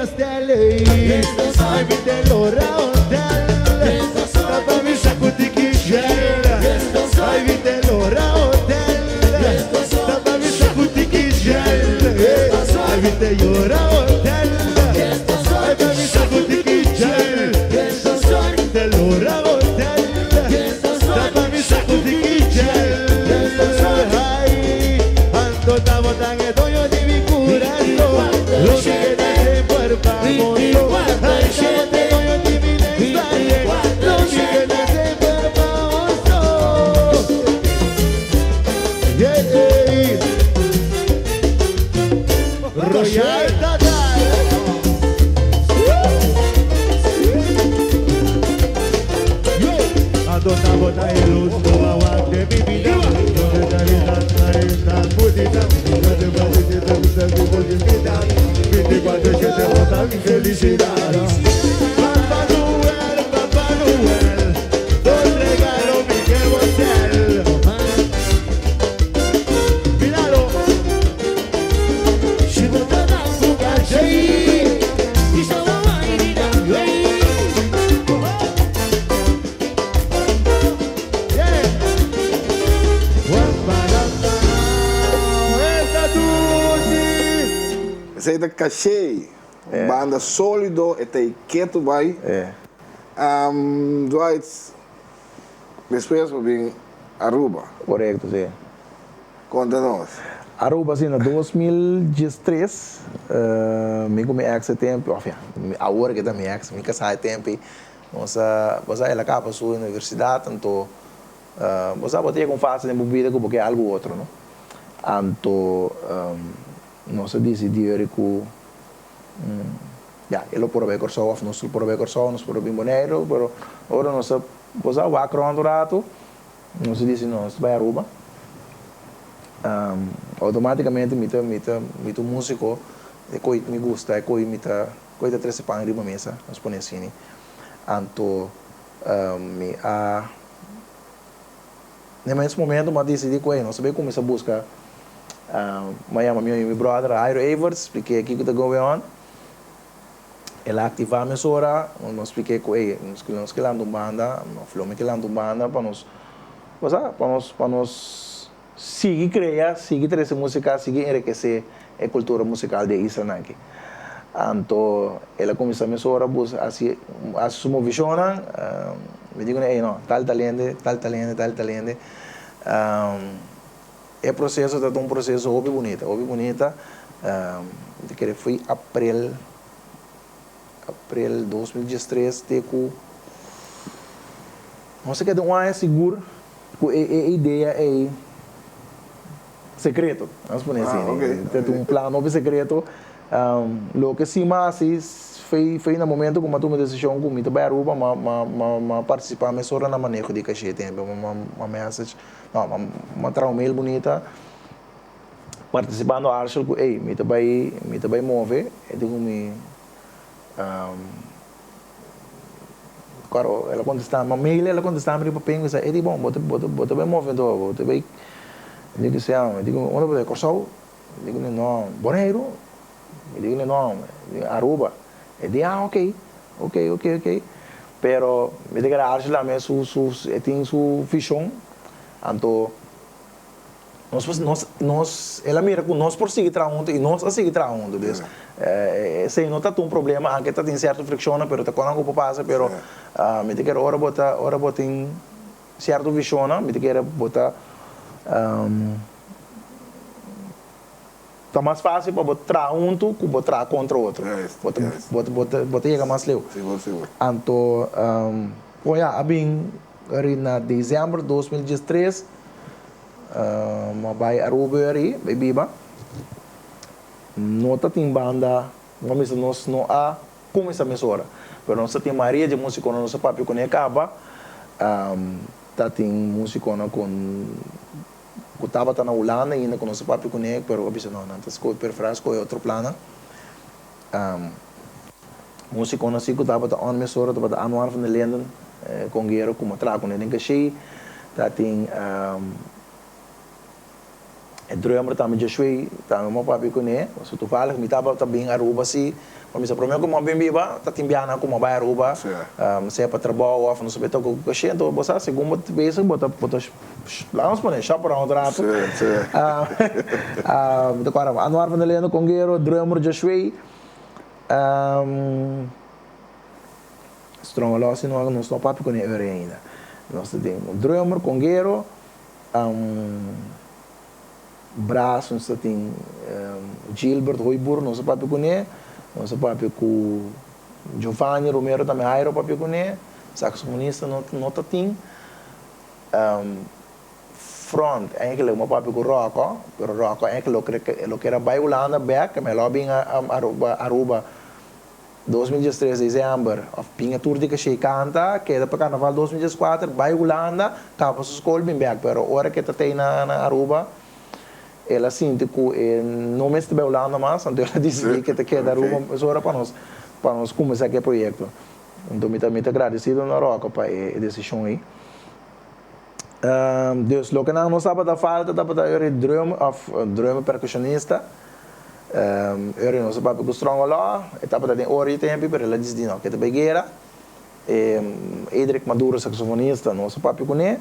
kastel Ai mi te lora hotel Ta pa mi sakudi ki gel Ai mi te lora hotel Ta pa mi sakudi ki gel Ai mi te yora hotel Ai pa mi sakudi ki gel Mi te lora hotel Ta pa mi sakudi ki gel Ai anto ta bo tan e doño di mi curason Lo mi keda semper pa boso Ai ta bo ta e doño di mi lenguaje Lo mi keda semper pa boso Yeah yeah Royal Total Yo Anto ta bo ta e luz ku a wak den mi bida Esei ta Caché, un banda solido, e ta e ketu bai. Dwight, despues bo bin Aruba. Korekto, si. Konta nos. Aruba, si, na 2013, mi ku mi ex e tempu, òf ya, awor ke ta mi ex, mi kasá e tempu ei. Nos a bo sa el a kaba su universidat anto bo sa bo ta yega un fase den bo bida ku bo ke algu otro no anto nos a disidí ori ku ya e lo por a bai Kòrsou òf nos lo por a bai Kòrsou nos por a bin Boneiru pero ora nos a bo sa wak rònt un ratu nos a disi no nos ta bai Aruba outomatikamente mi ta mi ta mi ta un músiko e koi mi gusta e koi mi ta Koe ta trese pan riba mesa, nos pone asini. Anto mi a den mes momento mi a disidí ku nos a bai kuminsá buska. Mi a yama mi bròder Jairo Everts, splik'é kiko ta going on. El a aktivá mesora, nos splik'é ku ey nos ke lanta un banda, òf lo mi ke lanta un banda pa nos, bo sa, pa nos pa nos sigui krea, sigui trese músika, sigui enrikesé e kultura musikal di e islanan aki. Anto el a kuminsá mesora bus hasi hasi su movishonnan, mi di kuné, ey no, tal tal hende, tal tal hende, tal tal hende. E proseso ta un proseso hopi bunita, hopi bunita. Mi ta kere foi aprel, aprel 2013 te ku nos a keda un aña sigur ku e e idea ey Secreto, vamos pone así. Ta un plan hopi secreto. Loke si m'a haci fei na momento cu m'a tuma e decision cu mi ta bay Aruba, m'a participa mesora na maneho di caché tempo. M'a message, no, m'a traha un mail bunita participando Arshel cu ey mi ta bay, mi ta bay move. E di cu mi. Claro, el a contesta, ma mail el a contesta mi riba ping, bisa, Edi bon, bo ta, bo ta, bo ta bay move anto, bo ta bay, mi di sea, mi di ku, unda bo ta bay, Kòrsou? Mi di ku no, Boneiru? Mi di ku no, Aruba. E di, ah, ok, ok, ok, ok. Pero mi ta kere Archie tambe su, su, e tin su vision, anto Nos por, nos, nos, el a mira ku nos por sigui traha huntu i nos a sigui traha huntu. Dus, esei no ta un problema, anke ta tin sierto frikshonnan, pero ta konan ku por pasa, pero mi ta kere ora bo ta, ora bo tin sierto vishonnan, mi ta kere bo ta, ta mas fásil pa bo traha huntu ku bo traha kontra otro. Bo ta, bo ta, bo ta, bo ta yega mas leu. Anto, bon ya, a bin ri na desèmber 2013. M'a bai Aruba eri, bai biba. No ta tin banda, bo a misa nos no a cuminsa mesora, pero nos ta tin mayoria dje musiconan nos a papia cune caba, ta tin musiconan cu cu tabata na Hulanda ainda cu nos a papia cune, pero a bisa no, nan ta scoge, prefera scoge otro plannan. Musiconan si cu tabata on mesora tabata Anwar van der Linden, conguero cu m'a traha cune den Cashi, ta tin E drummer tambe Joshue tambe mi a papia kuné, pasobra toevallig mi tabata bin Aruba si, pa mi sa promé ku mi a bin biba ta tin biaha ku mi a bai Aruba, sea pa trabou òf no sabia toka ku kashé, anto bo sa segun bo ta bezig bo ta bo ta laga nos pone shop around un rato. Mi ta kòrda Anuar van der Lende konguero, drummer Joshue, Strongolo si no nos no papia kuné ora ainda, nos ta tin drummer, konguero. Bras, nos ta tin Gilbert Hooyboer, nos a papia kuné, nos a papia ku Giovanni Romero tambe Jairo a papia kuné, saxofonista no no ta tin. Front eigenlijk mi a papia ku Rocco, pero Rocco eigenlijk lo ker a bai Hulanda bek, mi a lo bin Aruba Aruba 2013 december of bin e tur di kashey kanta keda pa carnaval 2014 bay Hulanda kaba su skol bin bek pero ora ke ta tey na Aruba el a sinti ku e no mester bay Hulanda mas anto el a disidi ke ta keda Aruba es ora pa nos pa nos kuminsa ku e proyekto anto mi ta mi ta gradesido na Rocco pa e desishon ey dus loke nan nos tabata falta tabata e drum of drum percusionista. Ora nos a papia ku Strong Law, e tabata den ora di tempu, pero el a disidí no, ke ta bai guera. Edric Maduro, saksofonista, nos a papia kuné.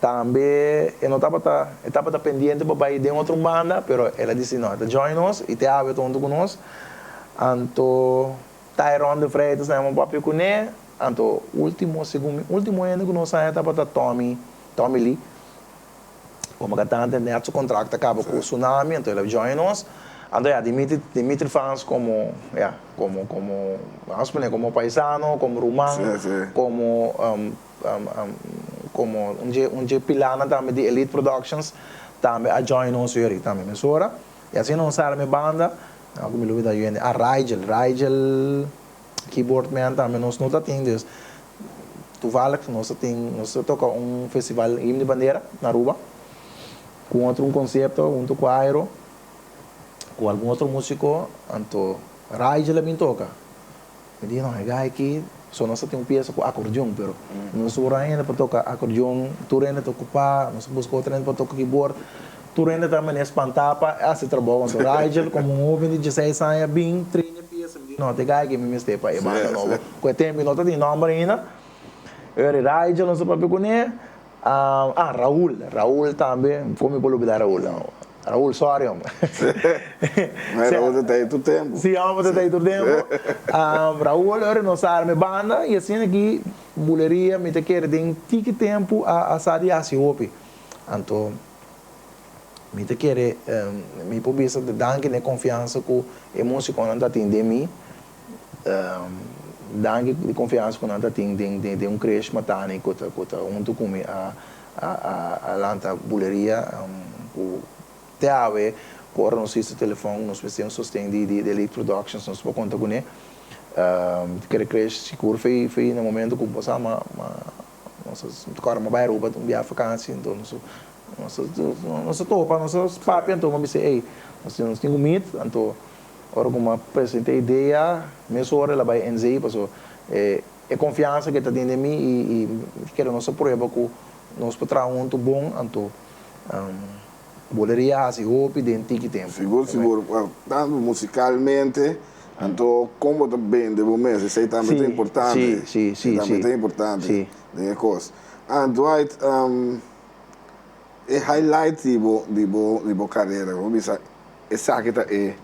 Tambe e no tabata, e tabata pendiente pa bai den otro banda, pero el a disidí no, e ta join nos i te awe ta huntu ku nos. Anto Tyron de Freitas tambe a papia kuné. Anto último, segun mi, último hende ku nos haña tabata Tommy, Tommy Lee. Como cantante net su contract a caba cu Tsunami, anto el a join nos. Anto ya, Dimitri, Dimitri Fans como, ya, como, como, vamos pone como paisano, como ruman, como, como un dje, un dje pilanan tambe di Elite Productions, tambe a join nos yori tambe mesora. Y asina nos arma e banda, cu mi lo bida yende, ah, Rigel, Rigel keyboard man tambe nos no ta tin, dus Toevallig nos a tin, nos a toca un festival Himno di Bandera na Aruba cu un otro un concierto hunto cu Airo cu algun otro musico, anto Rigel a bin toca. Mi di no e guy aki, so nos a tin un pieza cu acordeon pero nos ora hende pa toca acordeon, tur hende ta ocupa, nos a busca otro hende pa toca keyboard, tur hende ta mane spanta pa haci trabou, anto Rigel como un hoben di dieseis aña bin train e pieza, mi di no te guy aki mi mester pa e banda nobo. Ku e tempu no ta tin nòmber ainda. Eri Rigel nos a papia kuné. Ah, Raul, Raul tambe, kon mi por lubidá Raul? Raul, sòri hombre. Ma Raul ta ta ei tur tempu. Sí, hombre ta ta ei tur tempu. Raul, ora nos a arma e banda i asina aki buleria mi ta kere den tiki tempu a sa di hasi hopi. Anto mi ta kere mi por bisa danki na e konfiansa ku e músikonan ta tin den mi. Danki di konfiansa ku nan ta tin den den un Krish Matani ku ta ku ta huntu ku mi a a lanta buleria ku te awe ku ora nos hisa telefòn nos mester un sosten di di Elite Productions nos por konta kuné. Mi ta kere Krish sigur fei fei na momento ku bo sa ma ma nos a kòrda mi a bai Aruba un biaha fakansi anto nos nos nos a topa nos a papia anto mi a bisa ey nos tin ku meet anto Ora ku mi a presentá e idea, mesora el a bai NZ paso e e konfiansa ku e ta tin den mi i i kere nos a prueba ku nos por traha huntu bon anto boleria a hasi hopi den tiki tempu. Sigur sigur, tantu musikalmente anto kon bo ta bende bo mes esei tambe ta importante, esei tambe ta importante den e kos. Ah Dwight, e highlight di bo di bo di bo karera, bo bisa Esaki ta e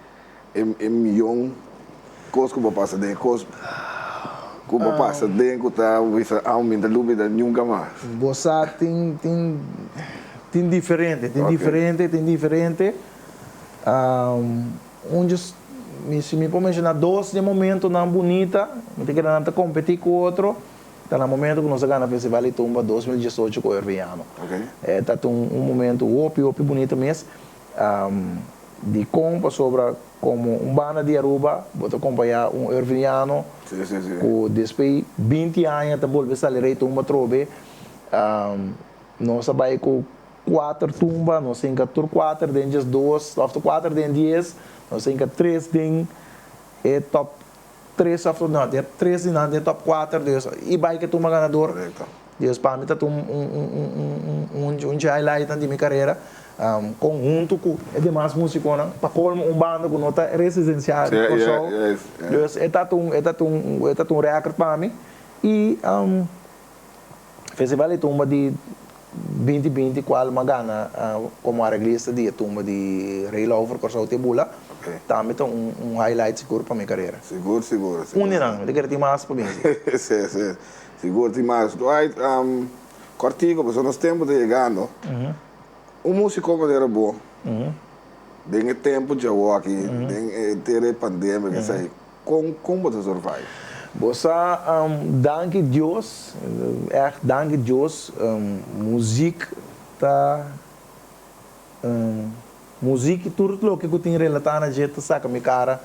e miyon kos ku bo pasa den, kos ku bo pasa den ku ta bisa aun mi ta lubida nunka mas. Bo sa tin tin tin diferente, tin diferente, tin diferente. Un dje mi si mi por menshoná dos dje momentonan bunita, mi ta kere nan ta kompetí ku otro, ta na momento ku nos a gana Festival di Tumba 2018 ku Ervin Yano. E ta un un momento hopi hopi bunita mes. Dikon? Pasobra komo un banda di Aruba bo ta kompañá un Irviniano ku despues 20 aña ta bolbe sali rei tumba atrobe. Nos a bai ku kuater tumba, nos hinka tur kuater den djes dos òf tur kuater den dies, nos hinka tres den e tòp tres òf no den tres di nan den tòp kuater, dus i bai ku e tumba ganador. Dus pa mi ta un un un un un un highlightnan di mi karera. Kon huntu ku e demas músikonan pa kolmo un banda ku no ta residensiá di Kòrsou. Dus e ta un e ta un e ta un rèkòrt pa mi. I Festival di Tumba di binti binti kual mi a gana komo areglista di e tumba di Ray Lauffer Kòrsou Te Bula tambe ta un un highlight sigur pa mi karera. Sigur sigur sigur. Un di nan, mi ta kere tin mas pa binti. Si si sigur tin mas. Dwight, kòrtiku pasobra nos tempu ta yegando. Un músiko manera bo, den e tempu djawo aki, den e henter e pandemia ku esei, kon kon bo ta survive? Bo sa, danki Dios, ègt danki Dios, muzik ta, muzik i tur loke ku tin relatá na dje ta saka mi kara,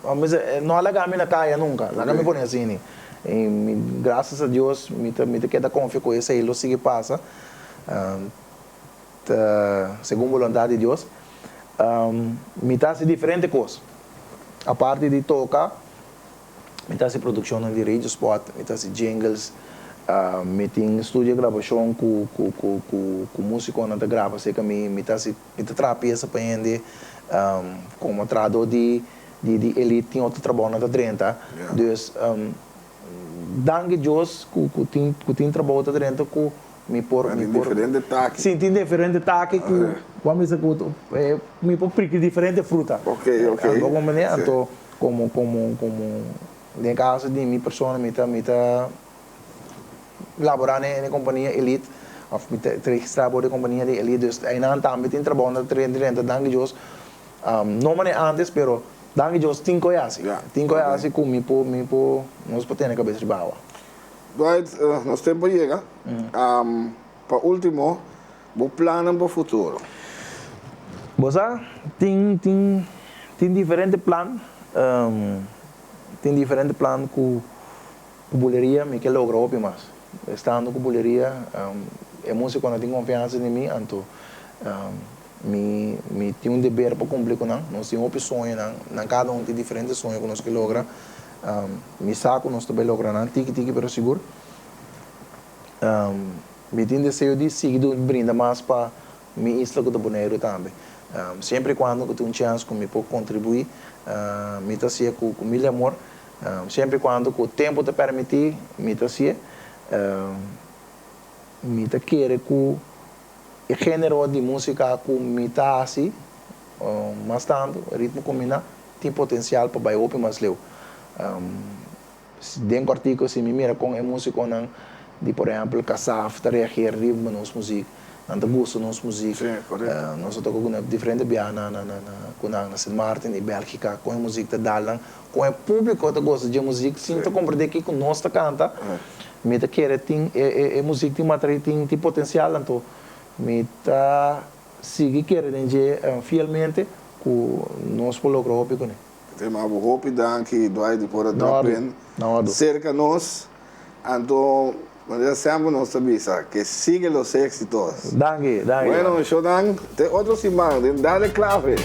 No a laga mi na kaya nunka, laga mi pone asini. I mi, grasias a Dios, mi ta mi ta keda konfia ku esei lo sigui pasa, ta segun boluntat di Dios. Mi ta hasi diferente kos. Aparte di toka, mi ta hasi produkshonnan di radio spot, mi ta hasi jingles, mi tin studio grabashon ku ku ku ku musikonan ta graba serka mi, mi ta hasi. Mi ta traha piesa pa hende komo trahadó di di elite tin otro trabou nan ta drenta. Dus danki Dios ku ku tin ku tin trabou ta drenta ku mi por mi por. Tin diferente taki. Si tin diferente taki ku bo a bisa ku mi por priki diferente fruta. Ok ok. Bo comprende? Anto komo komo komo den kaso di mi persona mi ta mi ta. Laborá na e kompania Elite òf mi ta registrá bou di e kompania di Elite dus einan tambe tin trabou nan ta drenta drenta danki Dios no manera antes pero danki Dios tin koe hasi tin koe hasi ku mi por mi por nos por tene kabes riba awa. Dwight nos tempu a yega pa ultimo bo plannan pa futuro. Bo sa tin tin tin diferente plan tin diferente plan ku Ku buleria mi ke logra hopi mas. Estando ku buleria e musikonan tin konfiansa den mi anto mi mi tin un deber pa kumpli ku nan. Nos tin hopi soñonan, nan kada un tin diferente soño ku nos ke logra. Mi sa ku nos ta bai logra nan tiki tiki pero sigur. Mi tin deseo di sigui brinda mas pa mi isla ku ta Boneiru tambe. Siempre i kuando ku tin un chèns ku mi por kontribuí mi ta hasié ku mil amor. Siempre i kuando ku tempu ta permití, mi ta hasié. Mi ta kere ku e género di músika ku mi ta hasi mas tantu, Ritmo Kombiná, tin potensial pa bai hopi mas leu. Den kòrtiku si mi mira kon e músikonan di por ehèmpel Kasaf ta reageer riba nos muzik, nan ta gusta nos muzik. Nos a toka ku nan diferente biaha na ku nan na Sint Maarten i Bèlgika, kon e muzik ta dal nan. Kon e públiko ta gosta dje muzik sin ta komprendé kiko nos ta kanta, mi ta kere tin e muzik tin materi tin tin potensial anto mi ta sigui kere den dje fielmente ku nos por logra hopi kuné. Te mabo hopi danki Dwight di por a drop in serka nos anto manera semper nos ta bisa ke sigue los éxitos. Danki danki. Bueno shownan te otro siman den Dale Clave.